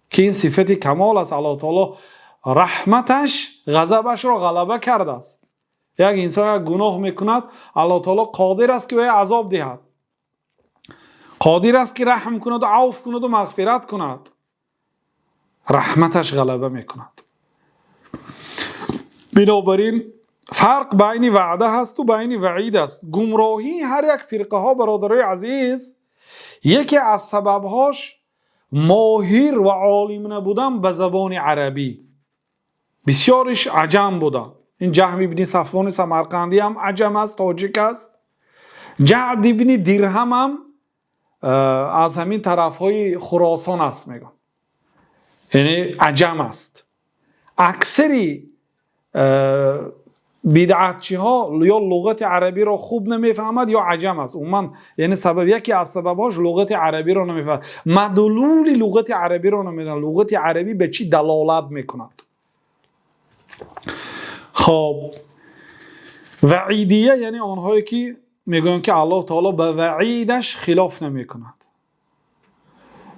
ки ин сифати камол аст. Аллоҳ таоло Раҳматаш ғазабашро ғалаба кардааст. Як инсон як гуноҳ мекунад, Аллоҳ таоло қодир аст, ки вай азоб диҳад, қодир аст, ки раҳм кунаду авф кунаду мағфират кунад. Раҳматаш ғалаба мекунад. Бинобар ин фарқ байни ваъда ҳасту байни ваъид аст. Гумроҳии ҳар як фирқаҳо, бародарои азиз, яке аз сабабҳош моҳир ва олим набудан ба забони арабӣ. Бисёриш аҷам буданд. Ин Ҷаҳм ибни Сафвони Самарқандӣ ҳам аҷам аст, тоҷик аст. Ҷаъд ибни Дирҳам ҳам аз ҳамин тарафҳои Хуросон аст, мегӯям, яъне аҷам аст. Аксари бидъатчиҳо ё луғати арабиро хуб намефаҳмад, ё аҷам аст умуман. Яъне сабаб, яке аз сабабҳош луғати арабиро намефаҳмад, мадлули луғати арабиро намедонад, луғати арабӣ ба чӣ далолат мекунад. Хоб, ваъидия, яъне онҳое ки мегӯянд, ки Аллоҳ таоло ба ваъидаш хилоф намекунад.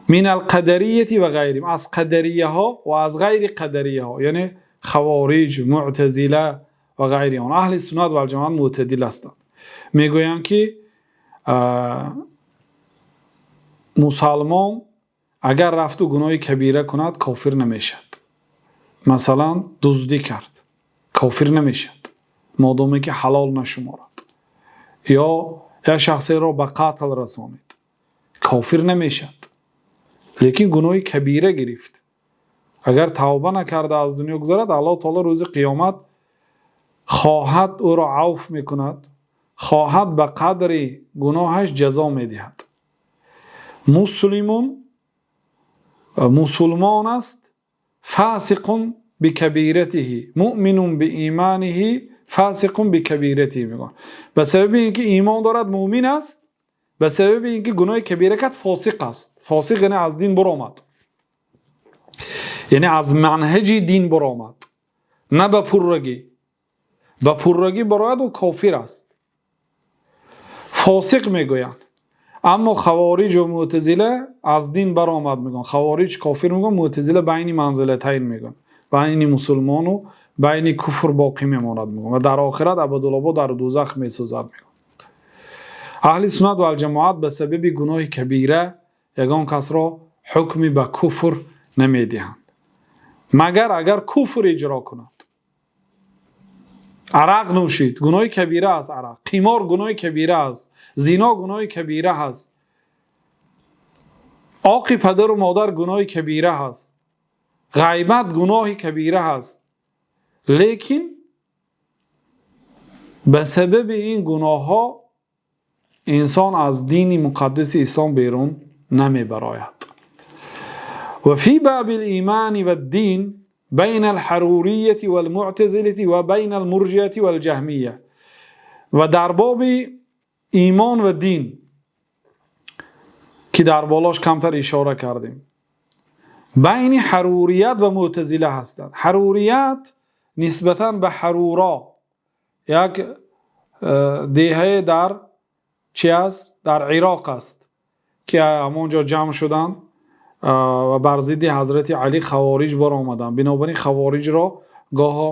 من القدرية وغيرهم, аз қадарияҳо ва аз ғайри қадарияҳо, яъне хавориҷ, муътазила ва ғайри он. Аҳли суннат валҷамоат мӯътадил ҳастанд, мегӯянд, ки мусалмон агар рафту гуноҳи кабира кунад, кофир намешавад. Масалан, дуздӣ кард, кофир намешавад, модоме ки ҳалол нашуморад, ё як шахсеро ба қатл расонид, кофир намешавад, лекин гуноҳи кабира гирифт. Агар тавба накарда аз дунё гузарад, Аллоҳ таоло рӯзи қиёмат хоҳад ӯро авф мекунад, хоҳад ба қадри гуноҳаш ҷазо медиҳад. مسلم, мусулмон аст, فاسق بكبيرته، مؤمن بإيمانه، فاسق بكبيرته. Мегӯянд, ба сабаби ин ки имон дорад, муъмин аст, ба сабаби ин ки гуноҳи кабира кард, фосиқ аст. Фосиқ яъне аз дин буромад, яъне аз манҳаҷи дин буромад, на ба пуррагӣ. Ба пуррагӣ барояд, ӯ кофир аст, фосиқ мегӯянд. Аммо хавориҷу мӯътазила аз дин баромад мегӯянд. Хавориҷ кофир мегӯянд, мӯътазила байни манзилатайн мегӯянд, байни мусулмону байни куфр боқӣ мемонад мегӯянд ва дар охират абадулобод дар дӯзах месӯзад мегӯянд. Аҳли суннат валҷамоат ба сабаби гуноҳи кабира ягон касро ҳукми ба куфр намедиҳанд, магар агар куфр иҷро кунад. Арақ нӯшид, гуноҳи кабира аст арақ, қимор гуноҳи кабира аст, зино гуноҳи кабира ҳаст, оқи падару модар гуноҳи кабира ҳаст, ғайбат гуноҳи кабира ҳаст, лекин ба сабаби ин гуноҳҳо инсон аз дини муқаддаси ислом берун намебарояд. وفي باب الإيمان والدين بين الحرورية والمعتزلة وبين المرجئة والجهمية. و در باب ایمان و دین که در بالاش کمتر اشاره کردیم، بین حروریت و معتزله هستند. حروریت نسبتا به حرورا، یک деҳае дар чи аст, дар Ироқ аст, ки ҳамонҷо ҷамъ шуданд ва бар зидди ҳазрати Алӣ хавориҷ баромаданд. Бинобар ин хавориҷро гоҳо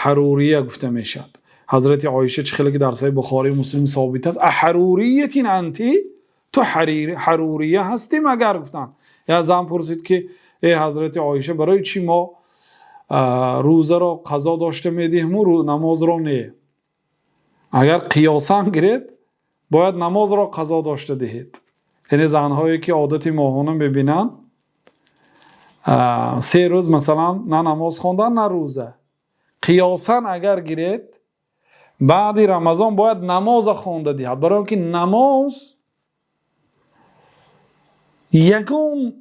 ҳарурия гуфта мешавад. Ҳазрати Оиша, чӣ хеле ки дар Саҳеҳи Бухорию Муслим собит аст, أحرورية أنت, ту ҳарурия ҳастӣ магар, гуфтанд. Як зан пурсид, ки эй ҳазрати Оиша, барои чӣ мо рӯзаро қазо дошта медиҳему намозро не? Агар қиёсан гиред, бояд намозро қазо дошта диҳед. Яъне занҳое ки одати моҳона мебинанд, 3 рӯз масалан на намоз хондан, на рӯза, қиёсан агар гиред, баъди Рамазон бояд намоза хонда диҳад, барои он ки намоз ягон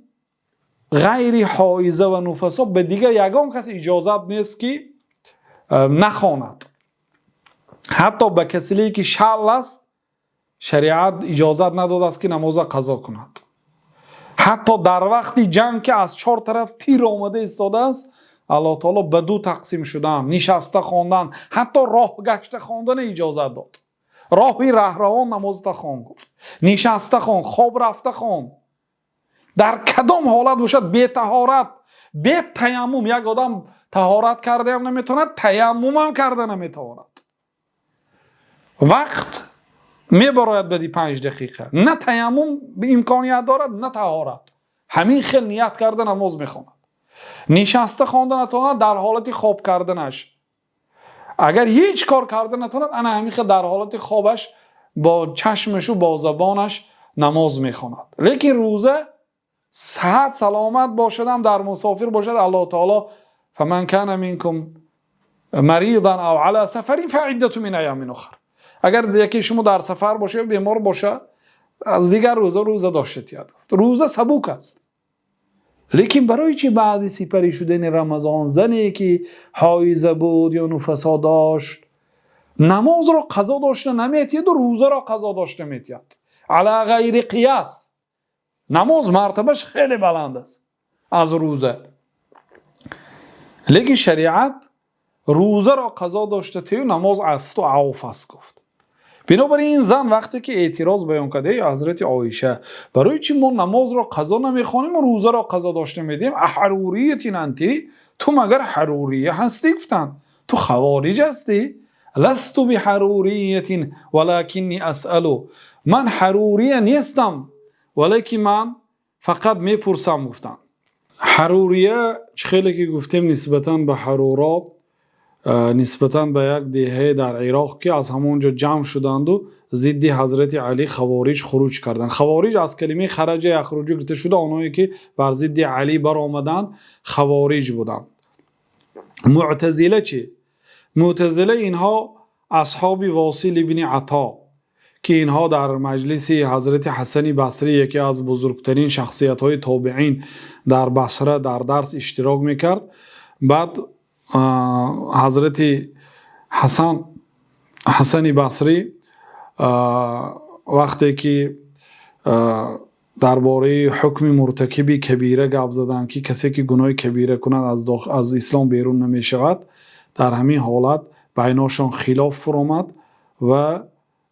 ғайри ҳоиза ва нуфасо ба дигар ягон кас иҷозат нест, ки нахонад. Ҳатто ба касалие ки шал аст, шариат иҷозат надодааст, ки намоза қазо кунад. Ҳатто дар вақти ҷанг, ки аз чор тараф тир омада истодааст, Аллоҳ таоло ба ду тақсим шудан, нишаста хондан, ҳатто роҳ гашта хондана иҷозат дод. Роҳи раҳравон намозата хон, гуфт, нишаста хон, хоб рафта хон, дар кадом ҳолат бошад, бетаҳорат, Бе таяммум як одам таҳорат кардаам наметавонад, таяммумам карда наметавонад. Вақт мебарояд баъди 5 дақиқа, на таяммум имконият дорад, на таҳорат. Ҳамин хел ният карда намоз мехонад. Нишаста хонда натавонад, дар ҳолати хоб карданаш, агар ҳеҷ кор карда натавонад, ана ҳамин хел дар ҳолати хобаш бо чашмашу бо забонаш намоз мехонад. Лекин рӯза саҳат саломат бошадам, дар мусофир бошад, Аллоҳ таоло: فمن كان منكم مريضا أو على سفر فعدة من أيام أخر. Агар яке шумо дар сафар боша ё бемор боша, аз дигар рӯза рӯза дошта тиёд. Рӯза сабук аст. Лекин барои чӣ баъди сипарӣ шудани Рамазон зане ки ҳоиза буд ё нуфасо дошт, намозро қазо дошта наметиҳаду рӯзаро қазо дошта метиҳад? على غير قياس. Намоз мартабаш хеле баланд аст аз рӯза, лекин шариат рӯзаро қазо дошта тию, намоз асту авф аст гуфт. Бинобар ин зан вақте ки эътироз баён кард: «Эй ҳазрати Оиша, барои чӣ мо намозро қазо намехонем, рӯзаро қазо дошта медиҳем?» أحرورية أنت, ту магар ҳарурия ҳастӣ? Гуфтанд. Ту хавориҷ ҳастӣ? لست بحرورية ولكني أسأل. Ман ҳарурия нестам, валекин ман фақат мепурсам, гуфтанд. Ҳарурия, чӣ хеле ки гуфтем, нисбатан ба Ҳаруро, нисбатан ба як деҳае дар Ироқ, ки аз ҳамон ҷо ҷамъ шуданду зидди ҳазрати Алӣ хавориҷ хуруҷ карданд. Хавориҷ аз калимаи خرج يخرج гирифта шуда. Онҳое ки бар зидди Алӣ баромаданд, хавориҷ буданд. Муътазила чӣ? Муътазила инҳо асҳоби Восил ибни Ато, ки инҳо дар маҷлиси ҳазрати Ҳасани Басрӣ, яке аз бузургтарин шахсиятҳои тобеин, дар Басра дар дарс иштирок мекард. Баъд ҳазрати Ҳасани Басрӣ вақте ки дар бораи ҳукми муртакиби кабира гап заданд, ки касе ки гуноҳи кабира кунад, аз ислом берун намешавад, дар ҳамин ҳолат байношон хилоф фуромад ва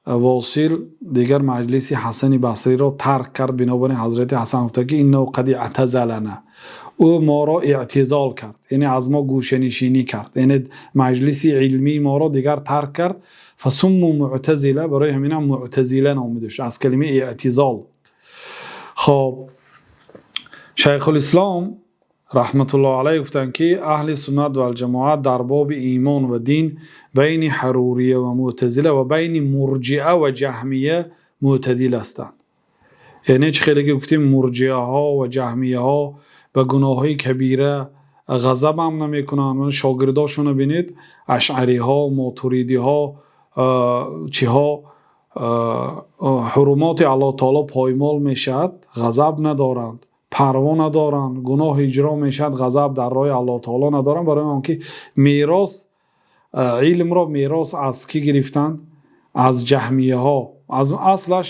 Восил дигар маҷлиси Ҳасани Басриро тарк кард. Бинобар ин ҳазрати Ҳасан гуфта, ки إنه قد اعتزلنا, ӯ моро эътизол кард, яъне аз мо гӯшанишинӣ кард, яъне маҷлиси илмии моро дигар тарк кард. فسموا معتزلة, барои ҳаминам муътазила номида шуд, аз калимаи эътизол. Хоб, Шайхулислом раҳматуллоҳ алайҳ гуфтанд, ки аҳли суннат валҷамоат дар боби имон ва дин байни ҳарурия ва муътазила ва байни мурҷиа ва ҷаҳмия мӯътадил ҳастанд. Яъне чӣ хеле ки гуфтем, мурҷиаҳо ва ҷаҳмияҳо ба гуноҳҳои кабира ғазабам намекунанд. Шогирдошонро бинед, ашъариҳо, мотуридиҳо, чиҳо, ҳурумоти Аллоҳ таоло поймол мешавад, ғазаб надоранд, парво надоранд. Гуноҳ иҷро мешавад, ғазаб дар роҳи Аллоҳ таоло надоранд. Барои он ки мерос, илмро мерос аз кӣ гирифтанд? Аз ҷаҳмияҳо, аз аслаш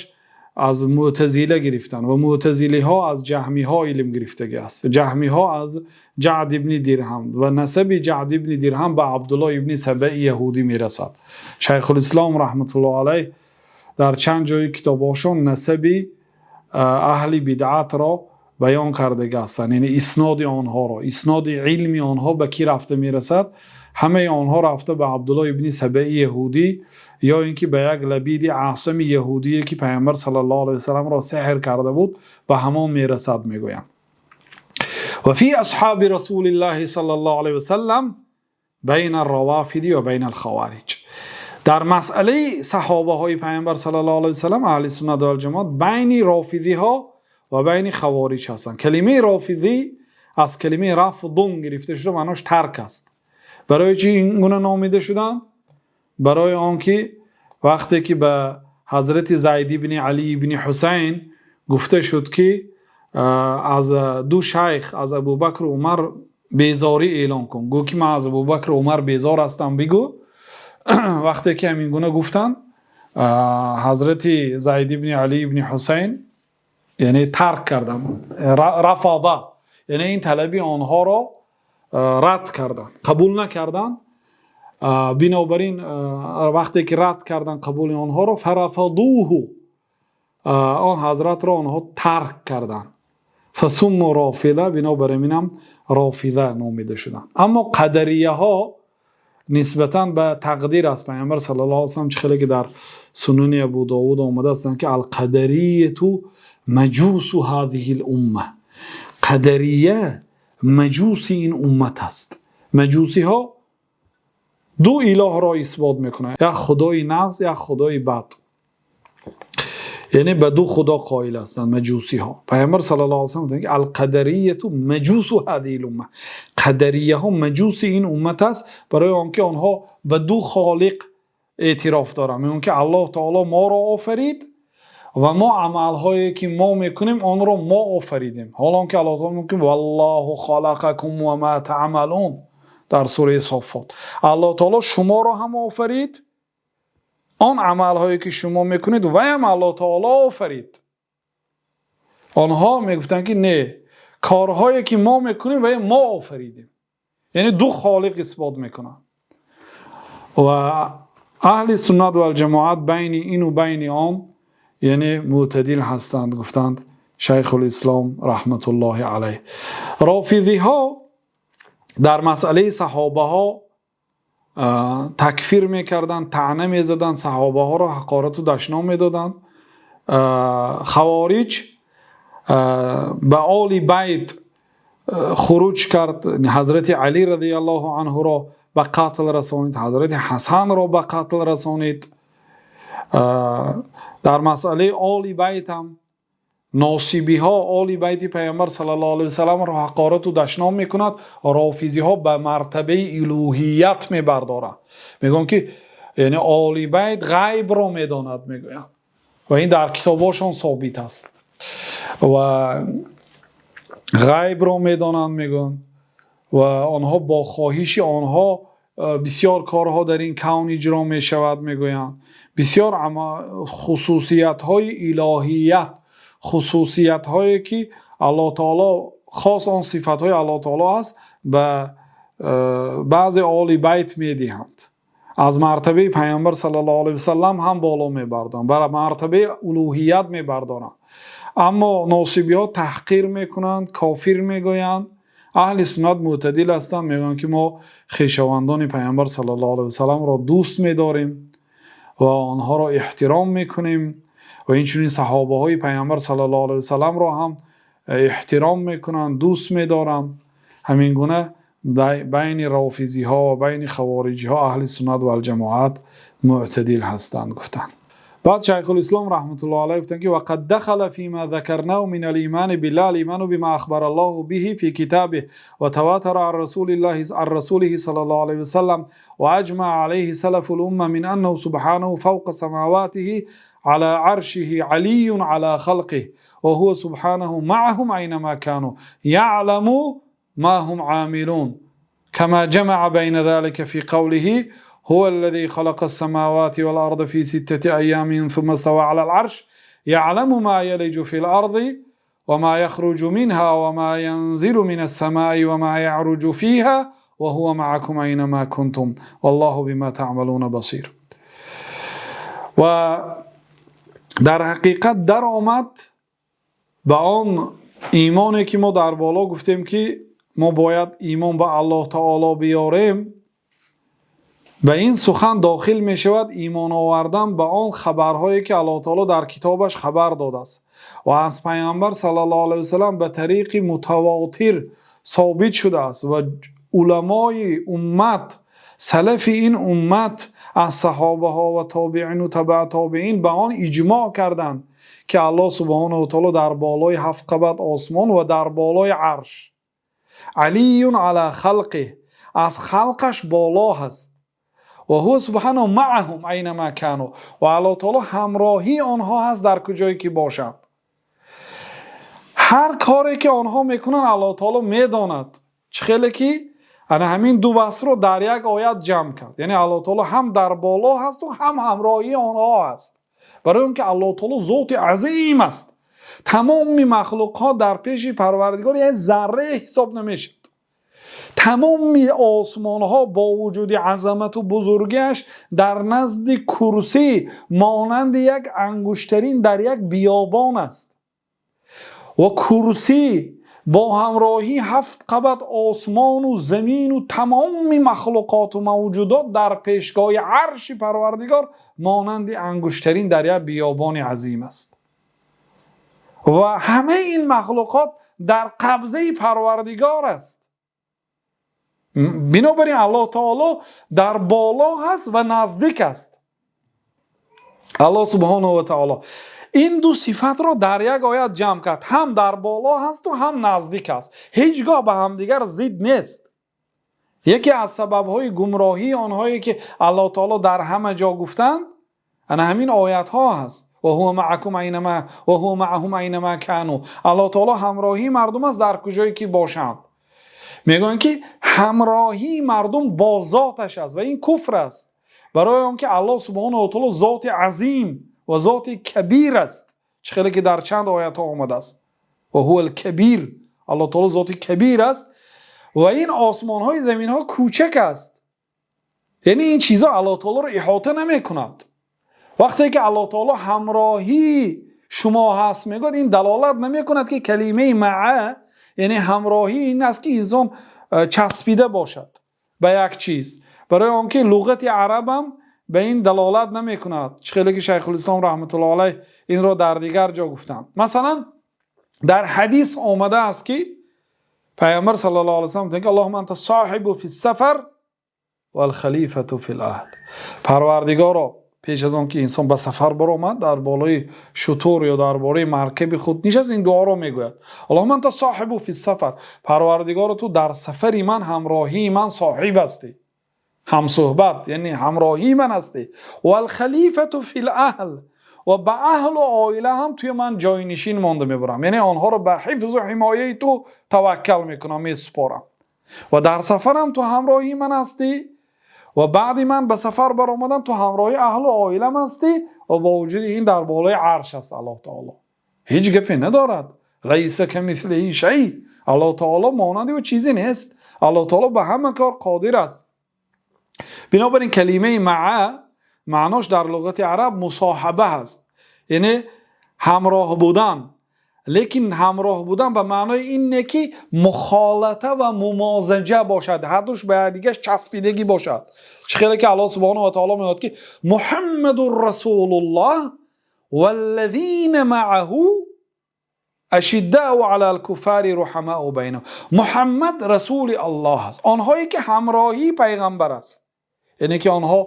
аз мӯътазила гирифтанд ва мӯътазилиҳо аз ҷаҳмиҳо илм гирифтагӣ аст, ҷаҳмиҳо аз Ҷаъд ибни Дирҳам ва насаби Ҷаъд ибни Дирҳам ба Абдуллоҳ ибни Сабаи яҳудӣ мерасад. Шайхулислом раҳматуллоҳ алайҳ дар чанд ҷои китобҳошон насаби аҳли бидъатро баён кардага ҳастанд, яъне исноди онҳоро, исноди илми онҳо ба кӣ рафта мерасад. Ҳамаи онҳо рафта ба Абдуллоҳ ибни Сабаи яҳудӣ ё ин ки ба як Лабиди Асами яҳудие, ки Пайғамбар саллаллоҳу алайҳи васалламро сеҳр карда буд, ба ҳамон мерасад, мегӯянд. وفي أصحاب رسول الله صلى الله عليه وسلم بين الروافض وبين الخوارج. Дар масъалаи саҳобаҳои Пайғамбар саллаллоҳу алайҳи васаллам аҳли суннат валҷамоат байни рофизиҳо ва байни хавориҷ ҳастанд. Калимаи рофизӣ аз калимаи رفض гирифта шуда, маънош тарк аст. Барои чӣ ин гуна номида шуданд? Барои он ки вақте ки ба ҳазрати Зайд ибни Алӣ ибни Ҳусайн гуфта шуд, ки аз ду шайх, аз Абубакру Умар безорӣ эълон кун, гӯ ки ман аз Абубакру Умар безор ҳастам, бигӯ. Вақте ки ҳамин гуна гуфтанд, ҳазрати Зайд ибни Алӣ ибни Ҳусайн, яъне тарк карданд, رفض, яъне ин талаби онҳоро рад карданд, қабул накарданд. Бинобар ин вақте ки рад карданд қабули онҳоро, فرفضوه, он ҳазратро онҳо тарк карданд. فسموا رافضة، бинобар ин ҳам рофиза номида шуданд. Аммо қадарияҳо нисбатан ба тақдир аст. Паёмбар саллаллоҳу алайҳи васаллам чӣ хеле ки дар Сунани Абудовуд омада ҳастанд, ки القدرية مجوس هذه الأمة. Қадария маҷуси ин уммат аст. Маҷусиҳо ду илоҳро исбот мекунанд: як худои нағз, як худои бад. Яъне ба ду худо қоил ҳастанд маҷусиҳо. Паёмбар саллаллоҳу алайҳи васаллам гуфтанд, ки القدرية مجوس هذه الأمة. Қадарияҳо маҷуси ин уммат аст, барои он ки онҳо ба ду холиқ эътироф доранд. Мегӯянд, ки Аллоҳ таоло моро офарид ва мо амалҳое ки мо мекунем, онро мо офаридем. Ҳол он ки Аллоҳ таоло мегӯяд: والله خلقكم وما تعملون, дар сураи Соффот. Аллоҳ таоло шуморо ҳам офарид, он амалҳое ки шумо мекунед, ваям Аллоҳ таоло офарид. Онҳо мегуфтанд, ки не, корҳое ки мо мекунем, вай мо офаридем. Яъне ду холиқ исбот мекунанд. Ва аҳли суннат валҷамоат байни ину байни он, яъне мӯътадил ҳастанд, гуфтанд Шайхулислом раҳматуллоҳи алайҳ. Рофизиҳо дар масъалаи саҳобаҳо такфир мекарданд, таъна мезаданд, саҳобаҳоро ҳақорату дашном медоданд. Хавориҷ ба Оли Байт хуруҷ кард, Ҳазрати Алӣ радиаллоҳу анҳуро ба қатл расонид, Ҳазрати Ҳасанро ба қатл расонид. Дар масъалаи Оли Байт ҳам носибиҳо Оли Байти Паёмбар саллаллоҳу алайҳи васалламро ҳақорату дашном мекунад. Рофизиҳо ба мартабаи илӯҳият мебардоранд, мегӯянд, ки яъне Оли Байт ғайбро медонад, мегӯянд, ва ин дар китобҳошон собит аст. Ва ғайбро медонанд, мегӯянд, ва онҳо бо хоҳиши онҳо бисёр корҳо дар ин кавн иҷро мешавад, мегӯянд. Бисёр хусусиятҳои илоҳият, хусусиятҳое ки Аллоҳ таоло хос, он сифатҳои Аллоҳ таоло аст, ба баъзе Оли Байт медиҳанд. Аз мартабаи Паёмбар саллаллоҳу алайҳи васаллам ҳам боло мебардоранд, ба мартабаи улӯҳият мебардоранд. Аммо носибиҳо таҳқир мекунанд, кофир мегӯянд. Аҳли суннат мӯътадил ҳастанд, мегӯянд, ки мо хешовандони Паёмбар саллаллоҳу алайҳи васалламро дӯст медорем ва онҳоро эҳтиром мекунем ва инчунин саҳобаҳои Паёмбар саллаллоҳу алайҳи васалламро ҳам эҳтиром мекунанд, дӯст медоранд. Ҳамин гуна байни рофизиҳо ва байни хавориҷиҳо аҳли суннат валҷамоат мӯътадил ҳастанд, гуфтанд. Баъд Шайхулислом раҳматуллоҳ алайҳ гуфтанд, ки وقد دخل فيما ذكرناه من الإيمان بالله الإيمان بما أخبر الله به في كتابه وتواتر عن رسول الله عن رسوله صلى الله عليه وسلم وأجمع عليه سلف الأمة من أنه سبحانه فوق سماواته على عرشه علي على خلقه وهو سبحانه معهم أينما كانوا يعلم ما هم عاملون، كما جمع بين ذلك في قوله: هو الذي خلق السماوات والأرض في ستة أيام ثم استوى على العرش يعلم ما يلج في الأرض وما يخرج منها وما ينزل من السماء وما يعرج فيها وهو معكم أينما كنتم والله بما تعملون بصير. و дар ҳақиқат даромад ба он имоне ки мо дар боло гуфтем, ки мо бояд имон ба Аллоҳ таоло биёрем. Ба ин сухан дохил мешавад имон овардан ба он хабарҳое ки Аллоҳ таоло дар китобаш хабар додааст ва аз Паёмбар саллаллоҳу алайҳи васаллам ба тариқи мутавотир собит шудааст ва уламои уммат, салафи ин уммат аз саҳобаҳо ва тобеину табаа тобеин ба он иҷмоъ карданд, ки Аллоҳ субҳонаҳу ва таоло дар болои ҳафт қабат осмон ва дар болои арш, علي على خلقه, аз халқаш боло ҳаст, وهو سبحانه معهم أينما كانوا, ва Аллоҳ таоло ҳамроҳии онҳо ҳаст дар куҷое ки бошанд. Ҳар коре ки онҳо мекунанд, Аллоҳ таоло медонад. Чӣ хеле ки ана ҳамин ду васфро дар як оят ҷамъ кард, яъне Аллоҳ таоло ҳам дар боло ҳасту ҳам ҳамроҳии онҳо ҳаст, барои он ки Аллоҳ таоло зоти азим аст. Тамоми махлуқҳо дар пеши Парвардигор як зарре ҳисоб намешавад. Тамоми осмонҳо бо вуҷуди азамату бузургиаш дар назди курсӣ монанди як ангуштарин дар як биёбон аст. Ва курсӣ бо ҳамроҳии ҳафт қабат осмон ва замин ва тамоми махлуқот ва мавҷудот дар пешгоҳи арши Парвардигор монанди ангуштарин дар як биёбони азим аст. Ва ҳамаи ин махлуқот дар қабзаи Парвардигор аст. Бинобар ин Аллоҳ таоло дар боло ҳаст ва наздик аст. Аллоҳ субҳонаҳу ва таоло ин ду сифатро дар як оят ҷамъ кард. Ҳам дар боло ҳасту ҳам наздик аст. Ҳеҷгоҳ ба ҳамдигар зид нест. Яке аз сабабҳои гумроҳии онҳое ки Аллоҳ таоло дар ҳама ҷо гуфтанд, ана ҳамин оятҳо ҳаст. وهو معكم أينما وهو معهم أينما كانوا. Аллоҳ таоло ҳамроҳии мардум аст дар куҷое ки бошанд. Мегӯянд ки ҳамроҳии мардум бо зоташ аст ва ин куфр аст. Барои он ки Аллоҳ субҳонаҳу ва таоло зоти азим ва зоти кабир аст. Чӣ хеле ки дар чанд оятҳо омадааст. وهو الكبير. Аллоҳ таоло зоти кабир аст ва ин осмонҳои заминҳо кӯчак аст. Яъне ин чизҳо Аллоҳ таолоро иҳота намекунад. Вақте ки Аллоҳ таоло ҳамроҳии шумо ҳаст мегӯяд, ин далолат намекунад ки калимаи مع яъне ҳамроҳӣ ин аст ки инсон часпида бошад ба як чиз. Барои он ки луғати арабам ба ин далолат намекунад. Чӣ хеле ки Шайхулислом раҳматуллоҳ алайҳ инро дар дигар ҷо гуфтанд. Масалан, дар ҳадис омадааст ки Пайғамбар саллаллоҳу алайҳи васаллам гуфтанд ки اللهم أنت الصاحب في السفر والخليفة في الأهل. Парвардигоро, пеш аз он ки инсон ба сафар баромад, дар болои шутур ё дар болои маркаби худ нишаст, ин дуоро мегӯяд: اللهم أنت الصاحب في السفر. Парвардигоро, ту дар сафари ман ҳамроҳии ман соҳиб ҳастӣ, ҳамсуҳбат, яъне ҳамроҳии ман ҳастӣ. والخليفة في الأهل. Ва ба аҳлу оила ҳам туи ман ҷойнишин монда мебарам, яъне онҳоро ба ҳифзу ҳимояи ту таваккал мекунам, месупорам. Ва дар сафарам ту ҳамроҳии ман ҳастӣ ва баъди ман ба сафар баромадан ту ҳамроҳи аҳлу оилам ҳастӣ. Ва бо вуҷуди ин дар болои арш аст Аллоҳ таоло. Ҳеҷ гапе надорад. ليس كمثله شيء. Аллоҳ таоло монанди ӯ чизе нест. Аллоҳ таоло ба ҳама кор қодир аст. Бинобар ин калимаи مع маънош дар луғати араб мусоҳаба ҳаст, яъне ҳамроҳ будан. Лекин ҳамроҳ будан ба маънои ин не ки мухолата ва мумозаҷа бошад, ҳардуш ба якдигаш часпидагӣ бошад. Чӣ хеле ки Аллоҳ субҳонаҳу ва таоло мегӯяд ки محمد رسول الله والذين معه أشداء على الكفار رحماء بينهم. Муҳаммад расули Аллоҳ аст, онҳое ки ҳамроҳии пайғамбар аст, яъне ки онҳо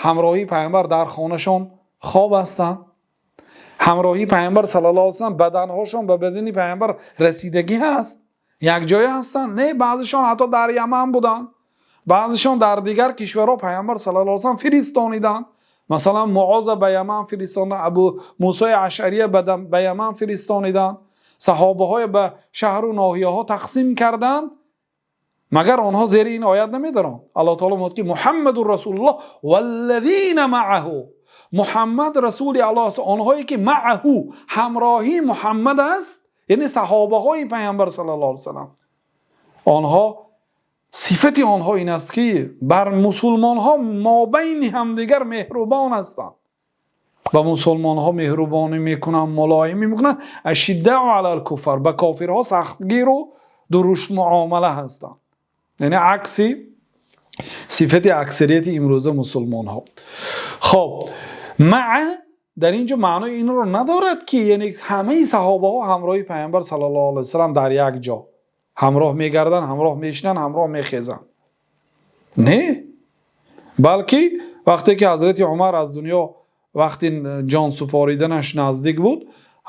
ҳамроҳии пайғамбар дар хонашон хоб ҳастанд, ҳамроҳии пайғамбар саллаллоҳу алайҳи васаллам баданҳошон ба бадани пайғамбар расидагӣ ҳаст, якҷоя ҳастанд. Не, баъзешон ҳатто дар Яман буданд, баъзешон дар дигар кишварҳо пайғамбар саллаллоҳу алайҳи васаллам фиристониданд. Масалан, Муоза ба Яман фиристониданд, Абу Мусои Ашария ба Яман фиристониданд, саҳобаҳое ба шаҳру ноҳияҳо тақсим карданд. Магар онҳо зери ин оят намедаранд? Аллоҳ таоло мегӯяд ки محمد رسول الله والذين معه. Муҳаммад расули Аллоҳ аст, онҳое ки معه ҳамроҳии Муҳаммад аст, яъне саҳобаҳои пайғамбар саллаллоҳу алайҳи васаллам. Онҳо сифати онҳо ин аст ки бар мусулмонҳо мобайни ҳамдигар меҳрубон ҳастанд, ба мусулмонҳо меҳрубонӣ мекунанд, мулоимӣ мекунанд. أشداء على الكفار, ба кофирҳо сахтгиру дуруштмуомала ҳастанд, яъне акси сифати аксарияти имрӯза мусулмонҳо. Хоб, مع дар ин ҷо маънои инро надорад ки яъне ҳамаи саҳобаҳо ҳамроҳи пайғамбар саллаллоҳу алайҳи васаллам дар як ҷо ҳамроҳ мегарданд, ҳамроҳ мешинанд, ҳамроҳ мехезанд. Не, балки вақте ки ҳазрати Умар аз дунё вақти ҷон супориданаш наздик буд,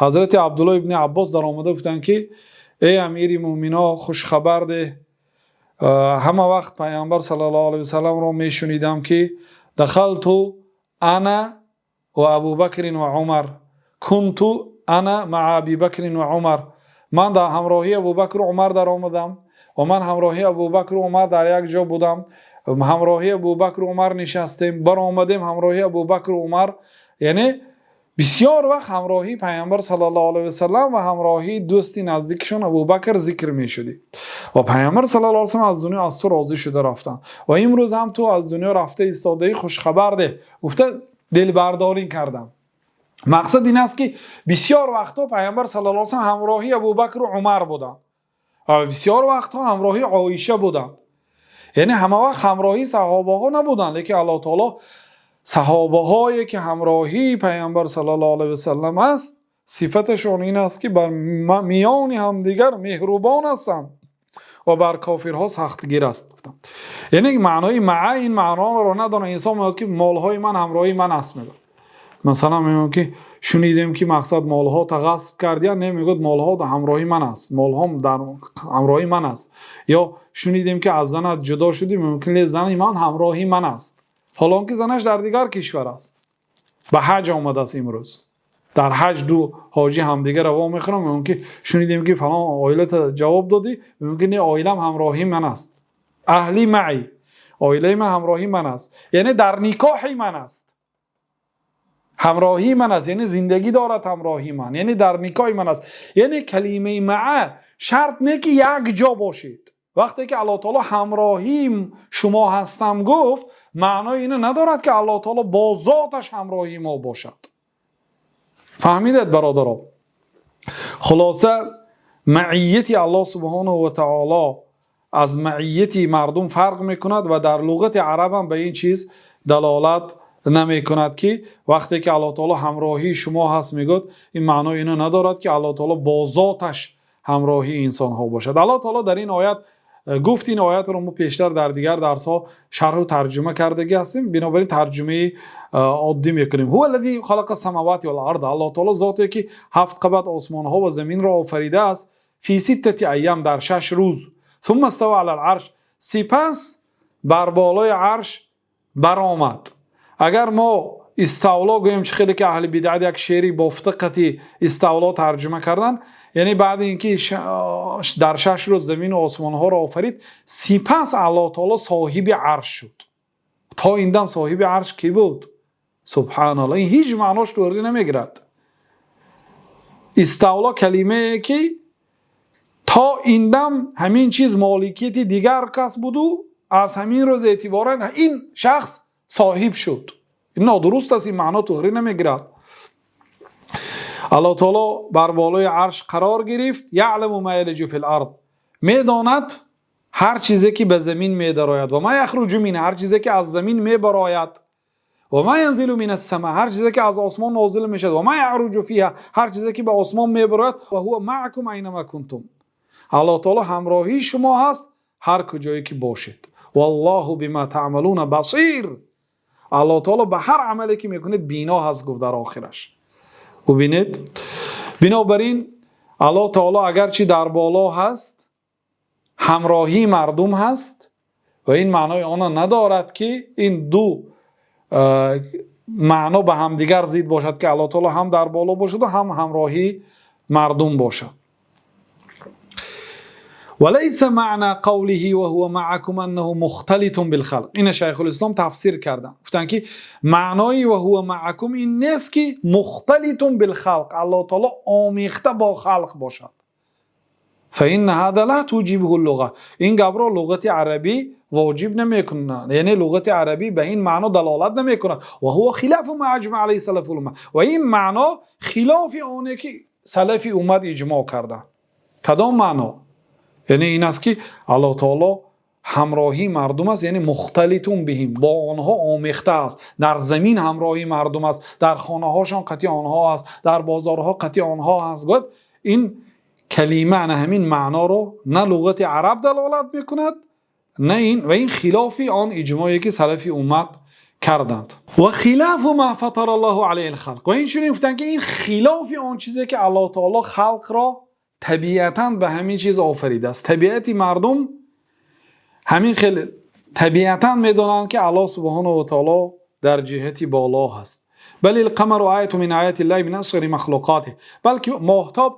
ҳазрати Абдулло ибни Аббос даромада гуфтанд ки эй амири мӯмино, хушхабар деҳ. Ҳама вақт пайғамбар саллаллоҳу алайҳи васалламро мешунидам ки دخلت أنا وأبو بكر وعمر، كنت أنا مع أبي بكر وعمر. Ман дар ҳамроҳии Абубакру Умар даромадам ва ман ҳамроҳии Абубакру Умар дар як ҷо будам, ҳамроҳии Абубакру Умар нишастем, баромадем ҳамроҳии Абубакру Умар. Яъне бисёр вақт ҳамроҳии пайғамбар саллаллоҳу алайҳи васаллам ва ҳамроҳии дӯсти наздикашон Абубакр зикр мешудӣ. Ва пайғамбар саллаллоҳу алайҳи васаллам аз дунё аз ту розӣ шуда рафтанд ва имрӯз ҳам ту аз дунё рафта истодаӣ, хушхабар деҳ, гуфта дилбардорӣ кардам. Мақсад ин аст, ки бисёр вақтҳо Паёмбар саллаллоҳу алайҳи васаллам ҳамроҳи Абубакр ва Умар буданд ва бисёр вақтҳо ҳамроҳи Оиша буданд. Яъне ҳама вақт ҳамроҳи саҳобаҳо набуданд, лекин Аллоҳ таоло саҳобаҳое ки ҳамроҳи Паёмбар саллаллоҳу алайҳи васаллам аст, сифаташон ин аст, ки бар миёни ҳамдигар меҳрубон ҳастанд ва бар кофирҳо сахтгир аст. Яъне маънои مع ин маъноро надорад. Инсон мегӯяд, ки молҳои ман ҳамроҳи ман аст, мегӯяд. Масалан, мегӯям, ки шунидем, ки мақсад молҳо ғасб кардиян, не, мегӯяд, молҳо ҳамроҳи ман аст, молҳом дар ҳамроҳи ман аст. Ё шунидем, ки аз занат ҷудо шудӣ, мумкин не, зани ман ҳамроҳи ман аст, ҳол он ки занаш дар дигар кишвар аст, ба ҳаҷ омадааст. Имрӯз дар ҳаҷ ду ҳоҷӣ ҳамдигарро во мехӯранд, мегӯям, ки шунидем, ки фалон оилата ҷавоб додӣ, мумкин не, оилам ҳамроҳи ман аст, أهلي معي, оилаи ман ҳамроҳи ман аст, яъне дар никоҳи ман аст, ҳамроҳии ман аст, яъне зиндагӣ дорад ҳамроҳи ман, яъне дар никоҳи ман аст. Яъне калимаи مع шарт не, ки як ҷо бошед. Вақте ки Аллоҳ таоло ҳамроҳии шумо ҳастам гуфт, маънои ино надорад, ки Аллоҳ таоло бо зоташ ҳамроҳии мо бошад. Фаҳмидед, бародаро? Хулоса, маияти Аллоҳ субҳонаҳу ва таоло аз маияти мардум фарқ мекунад ва дар луғати араб ҳам ба ин чиз далолат намекунад, ки вақте ки Аллоҳ таоло ҳамроҳии шумо ҳаст мегӯяд, ин маънои ино надорад, ки Аллоҳ таоло бо зоташ ҳамроҳии инсонҳо бошад. Аллоҳ таоло дар ин оят гуфт, ин оятро мо пештар дар дигар дарсҳо шарҳу тарҷума кардагӣ ҳастем, бинобар ин тарҷумаи оддӣ мекунем. هو الذي خلق السماوات والأرض, Аллоҳ таоло зоте ки ҳафт қабат осмонҳо ва заминро офаридааст, في ستة أيام, дар 6 рӯз, ثم استوى على العرش, сипас бар болои арш баромад. Агар мо استولی гӯем, чӣ хеле ки аҳли бидъат як шеъри бофта қати استولی тарҷума кардан, яъне баъди ин ки дар 6 рӯз замину осмонҳоро офарид, сипас Аллоҳ таоло соҳиби арш шуд. То ин дам соҳиби арш кӣ буд? Субҳаналлоҳ, ин ҳеҷ маънош туғрӣ намегирад. استولی калимае ки то ин дам ҳамин чиз моликияти дигар кас буду, аз ҳамин рӯз эътиборан ин шахс соҳиб шуд. Ин нодуруст аст, ин маъно туғрӣ намегирад. Аллоҳ таоло бар болои арш қарор гирифт. يعلم ما يلج في الأرض, медонад ҳар чизе ки ба замин медарояд, وما يخرج منها, ҳар чизе ки аз замин мебарояд, وما ينزل من السماء, ҳар чизе ки аз осмон нозил мешавад, وما يعرج فيها, ҳар чизе ки ба осмон мебарояд, وهو معكم أينما كنتم, Аллоҳ таоло ҳамроҳии шумо ҳаст ҳар куҷое ки бошед. والله بما تعملون بصير, Аллоҳ таоло ба ҳар амале ки мекунед бино ҳаст, гуфт дар охираш. Бубинед, бинобар ин Аллоҳ таоло агарчи дар боло ҳаст, ҳамроҳии мардум ҳаст ва ин маънои она надорад, ки ин ду маъно ба ҳамдигар зид бошад, ки Аллоҳ таоло ҳам дар боло бошаду ҳам ҳамроҳии мардум бошад. وليس معنى قوله وهو معكم أنه مختلط بالخلق. Ина Шайхулислом тафсир карданд, гуфтанд, ки маънои وهو معكم ин нест, ки مختلط بالخلق, Аллоҳ таоло омехта бо халқ бошад. فإن هذا لا توجبه اللغة, ин гапро луғати арабӣ воҷиб намекунад, яъне луғати арабӣ ба ин маъно далолат намекунад. وهو خلاف ما أجمع عليه سلف الأمة, ва ин маъно хилофи оне ки салафи уммат иҷмоъ карданд. Кадом маъно? Яъне ин аст, ки Аллоҳ таоло ҳамроҳии мардум аст, яъне مختلط بهم, бо онҳо омехта аст, дар замин ҳамроҳии мардум аст, дар хонаҳошон қати онҳо аст, дар бозорҳо қати онҳо аст. Гӯяд, ин калима ана ҳамин маъноро на луғати араб далолат мекунад, на ин, ва ин хилофи он иҷмое ки салафи уммат карданд. وخلاف ما فطر الله عليه الخلق, ва инчунин гуфтанд, ки ин хилофи он чизе ки Аллоҳ таоло халқро табиатан ба ҳамин чиз офаридааст. Табиати мардум ҳамин хел, табиатан медонанд, ки Аллоҳ субҳонаҳу ва таоло дар ҷиҳати боло ҳаст. بل القمر آية من آيات الله من أصغر مخلوقاته, балки моҳтоб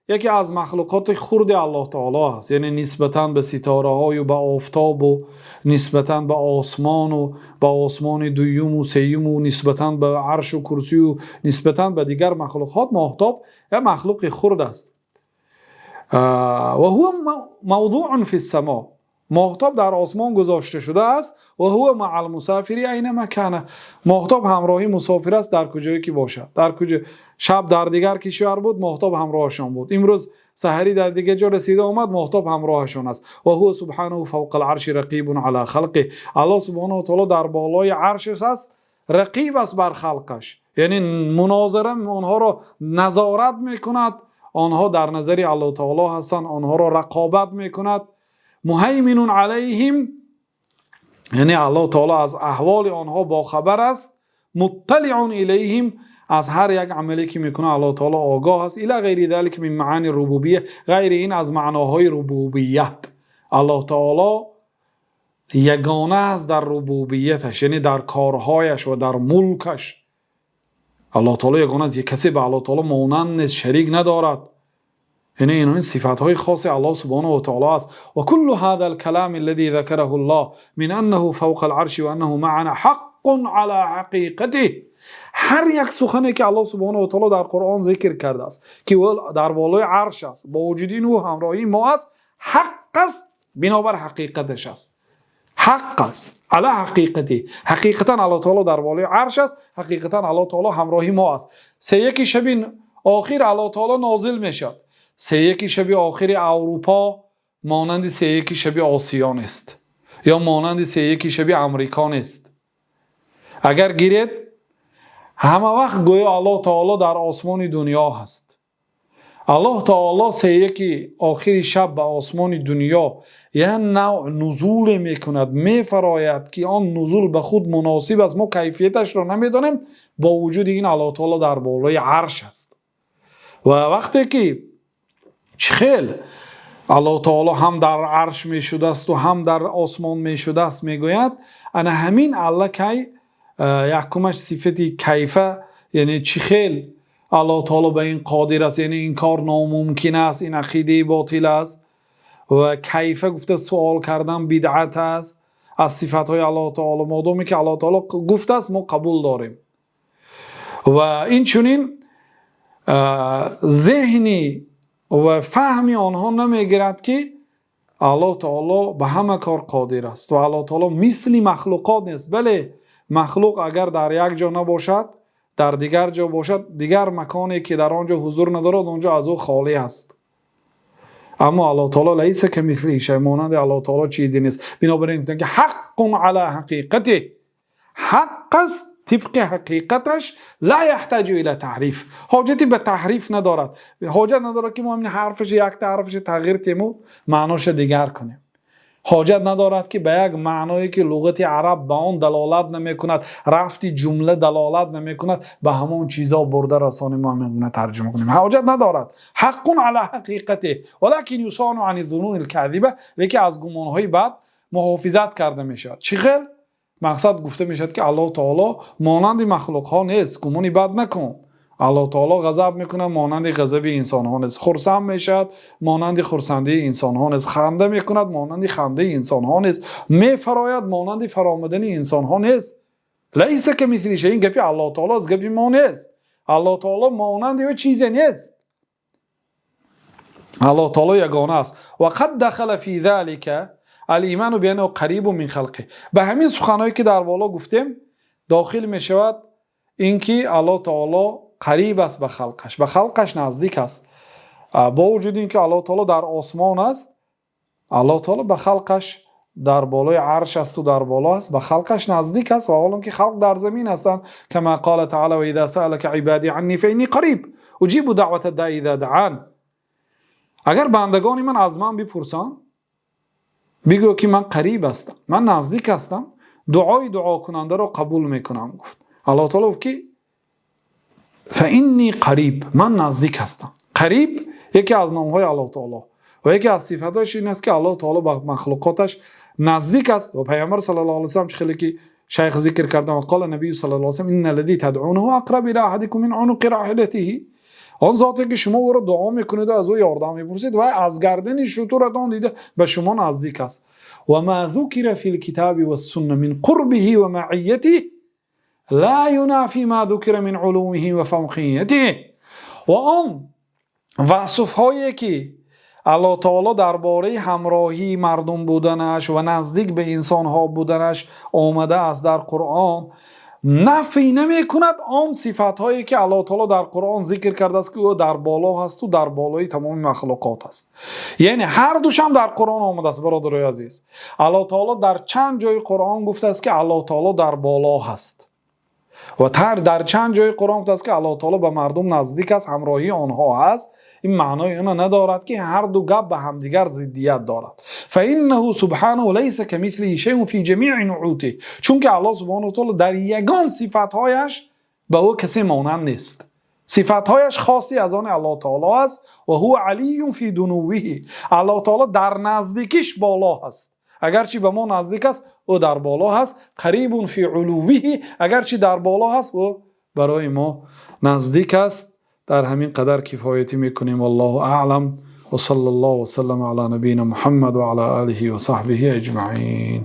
яке аз махлуқоти хурди Аллоҳ таоло аст, яъне нисбатан ба ситораҳою ба офтобу нисбатан ба осмону ба осмони дуюму сеюму нисбатан ба аршу курсию нисбатан ба дигар махлуқот моҳтоб як махлуқи хурд аст. وهو موضوع في السماء. Моҳтоб дар осмон гузошта шудааст. وهو مع المسافر أينما كان. Моҳтоб ҳамроҳи мусофир аст дар куҷое ки бошад. Дар куҷо шаб дар дигар кишвар буд, моҳтоб ҳамроҳашон буд. Имрӯз саҳарӣ дар дигар ҷо расида омад, моҳтоб ҳамроҳашон аст. وهو سبحانه فوق العرش رقيب على خلقه. Аллоҳ سبحانه وتعالى дар болои арш аст, рақиб аст бар халқаш, яъне мунозира, онҳоро назорат мекунад. Онҳо дар назари Аллоҳ таоло ҳастанд, онҳоро рақобат мекунад. مهيمن عليهم, яъне Аллоҳ таоло аз аҳволи онҳо бохабар аст. مطلع إليهم, аз ҳар як амале ки мекунад, Аллоҳ таоло огоҳ аст. إلى غير ذلك من معاني الربوبية, ғайри ин аз маъноҳои рубубият. Аллоҳ таоло ягона аст дар рубубияташ, яъне дар корҳояш ва дар мулкаш. Аллоҳ таоло ягона аст, касе ба Аллоҳ таоло монанд нест, шарик надорад. Яъне инҳо сифатҳои хоси Аллоҳ سبحانه وتعالى аст. وكل هذا الكلام الذي ذكره الله من أنه فوق العرش وأنه معنا حق على حقيقته. Ҳар як сухане ки Аллоҳ سبحانه وتعالى дар Қуръон зикр кардааст, ки ӯ дар болои арш аст, бо вуҷуди ин ӯ ҳамроҳии мо аст, ҳақ аст, бинобар ҳақиқаташ аст, ҳақ аст على حقيقته. Ҳақиқатан Аллоҳ таоло дар болои арш аст, ҳақиқатан Аллоҳ таоло ҳамроҳи мо аст. Сеяки шаби охир Аллоҳ таоло нозил мешавад. Сеяки шаби охири Аврупо монанди сеяки шаби Осиё нест ё монанди сеяки шаби Амрико нест. Агар гиред, ҳама вақт гӯё Аллоҳ таоло дар осмони дунё ҳаст. Аллоҳ таоло сеяки охири шаб ба осмони дунё як навъ нузуле мекунад, мефарояд, ки он нузул ба худ муносиб аст, мо кайфияташро намедонем. Бо вуҷуди ин Аллоҳ таоло дар болои арш аст. Ва вақте ки чӣ хел Аллоҳ таоло ҳам дар арш мешудасту ҳам дар осмон мешудааст, мегӯяд, ана ҳамин аллакай якумаш сифати كيف, яъне чӣ хел Аллоҳ таоло ба ин қодир аст, яъне ин кор номумкин аст, ин ақидаи ботил аст ва كيف гуфта суол кардан бидъат аст. Аз сифатҳои Аллоҳ таоло, модоме ки Аллоҳ таоло гуфтааст, мо қабул дорем. Ва инчунин зеҳни ва фаҳми онҳо намегирад, ки Аллоҳ таоло ба ҳама кор қодир аст ва Аллоҳ таоло мисли махлуқот нест. Бале, махлуқ агар дар як ҷо набошад, дар дигар ҷо бошад, дигар маконе ки дар он ҷо ҳузур надорад, он ҷо аз ӯ холӣ аст. Аммо Аллоҳ таоло ليس كمثله شيء, монанди Аллоҳ таоло чизе нест. Бинобар ин ки حق على حقيقته, ҳақ аст тибқи ҳақиқаташ. لا يحتاج إلى تحريف, ҳоҷате ба таҳриф надорад. Ҳоҷат надорад, ки мо ин ҳарфаша, якта ҳарфаша тағйир тему, маъноша дигар кунем. Ҳоҷат надорад, ки ба як маъное ки луғати араб ба он далолат намекунад, рафти ҷумла далолат намекунад, ба ҳамон чизо бурда расонем, мо ҳамин тарҷума кунем. Ҳоҷат надорад. حق على حقيقته ولكن يصان عن الظنون الكاذبة. Лекин аз гумонҳои бад муҳофизат карда мешавад. Чӣ хел? Мақсад, гуфта мешавад, ки Аллоҳ таоло монанди махлуқҳо нест, гумони бад накун. Аллоҳ таоло ғазаб мекунад, монанди ғазаби инсонҳо нест, хурсанд мешавад, монанди хурсандии инсонҳо нест, ханда мекунад, монанди хандаи инсонҳо нест, мефарояд, монанди фаромадани инсонҳо нест. ليس كمثله شيء. Ин гапи Аллоҳ таоло аст, гапи мо нест. Аллоҳ таоло монанди ӯ чизе нест. Аллоҳ таоло ягона аст. وقد دخل في ذلك الإيمان بأنه قريب من خلقه. Ба ҳамин суханҳое ки дар боло гуфтем, дохил мешавад ин ки Аллоҳ таоло қариб аст ба халқаш, ба халқаш наздик аст. Бо вуҷуди ин ки Аллоҳ таоло дар осмон аст, Аллоҳ таоло ба халқаш дар болои арш асту дар боло аст, ба халқаш наздик аст, ва ҳолон ки халқ дар замин ҳастанд. كما قال تعالى: وإذا سألك عبادي عني فإني قريب أجيب دعوة الداع إذا دعان. Агар бандагони ман аз ман бипурсанд, бигӯ, ки ман қариб ҳастам, ман наздик ҳастам, дуои дуокунандаро қабул мекунам, гуфт. Аллоҳ таоло гуфт, ки فإني قريب, ман наздик ҳастам. Қариб яке аз номҳои Аллоҳ таоло ва яке аз сифатҳояш ин аст, ки Аллоҳ таоло ба махлуқоташ наздик аст. Ва Пайғамбар صلى الله عليه وسلم, чӣ хеле ки шайх зикр кардан, قال النبي صلى الله عليه وسلم: إن الذي تدعونه أقرب إلى أحدكم من عنق راحلته. Он зоте ки шумо ӯро дуо мекунеду аз ӯ ёрдам мепурсед, вай аз гардани шутуратон дида ба шумо наздик аст. وما ذكر في الكتاب والسنة من قربه ومعيته لا ينافي ما ذكر من علوه وفوقيته. Ва он васфҳое ки Аллоҳ таоло дар бораи ҳамроҳии мардум буданаш ва наздик ба инсонҳо буданаш омадааст дар Қуръон, нафй намекунад он сифатҳое ки Аллоҳ таоло дар Қуръон зикр кардааст, ки ӯ дар боло ҳаст ва дар болои тамоми махлуқот аст. Яъне ҳар душам дар Қуръон омадааст. Бародарои азиз, Аллоҳ таоло дар чанд ҷои Қуръон гуфтааст, ки Аллоҳ таоло дар боло ҳаст, ва дар чанд ҷои Қуръон гуфтааст, ки Аллоҳ таоло ба мардум наздик аст, ҳамроҳии онҳо ҳаст. Ин маънои онро надорад, ки ҳар ду гап ба ҳамдигар зиддият дорад. فإنه سبحانه ليس كمثله شيء في جميع نعوته. Чунки Аллоҳ سبحانه وتعالى дар ягон сифатҳояш ба ӯ касе монанд нест. Сифатҳояш хоси аз они Аллоҳ таоло аст. وهو علي في دنوه. Аллоҳ таоло дар наздикиш боло ҳаст, агарчи ба мо наздик аст, ӯ дар боло ҳаст. قريب في علوه. Агарчи дар боло ҳаст, ӯ барои мо наздик аст. Дар ҳамин қадар кифоятӣ мекунем. والله أعلم، وصلى الله وسلم على نبينا محمد وعلى آله وصحبه أجمعين.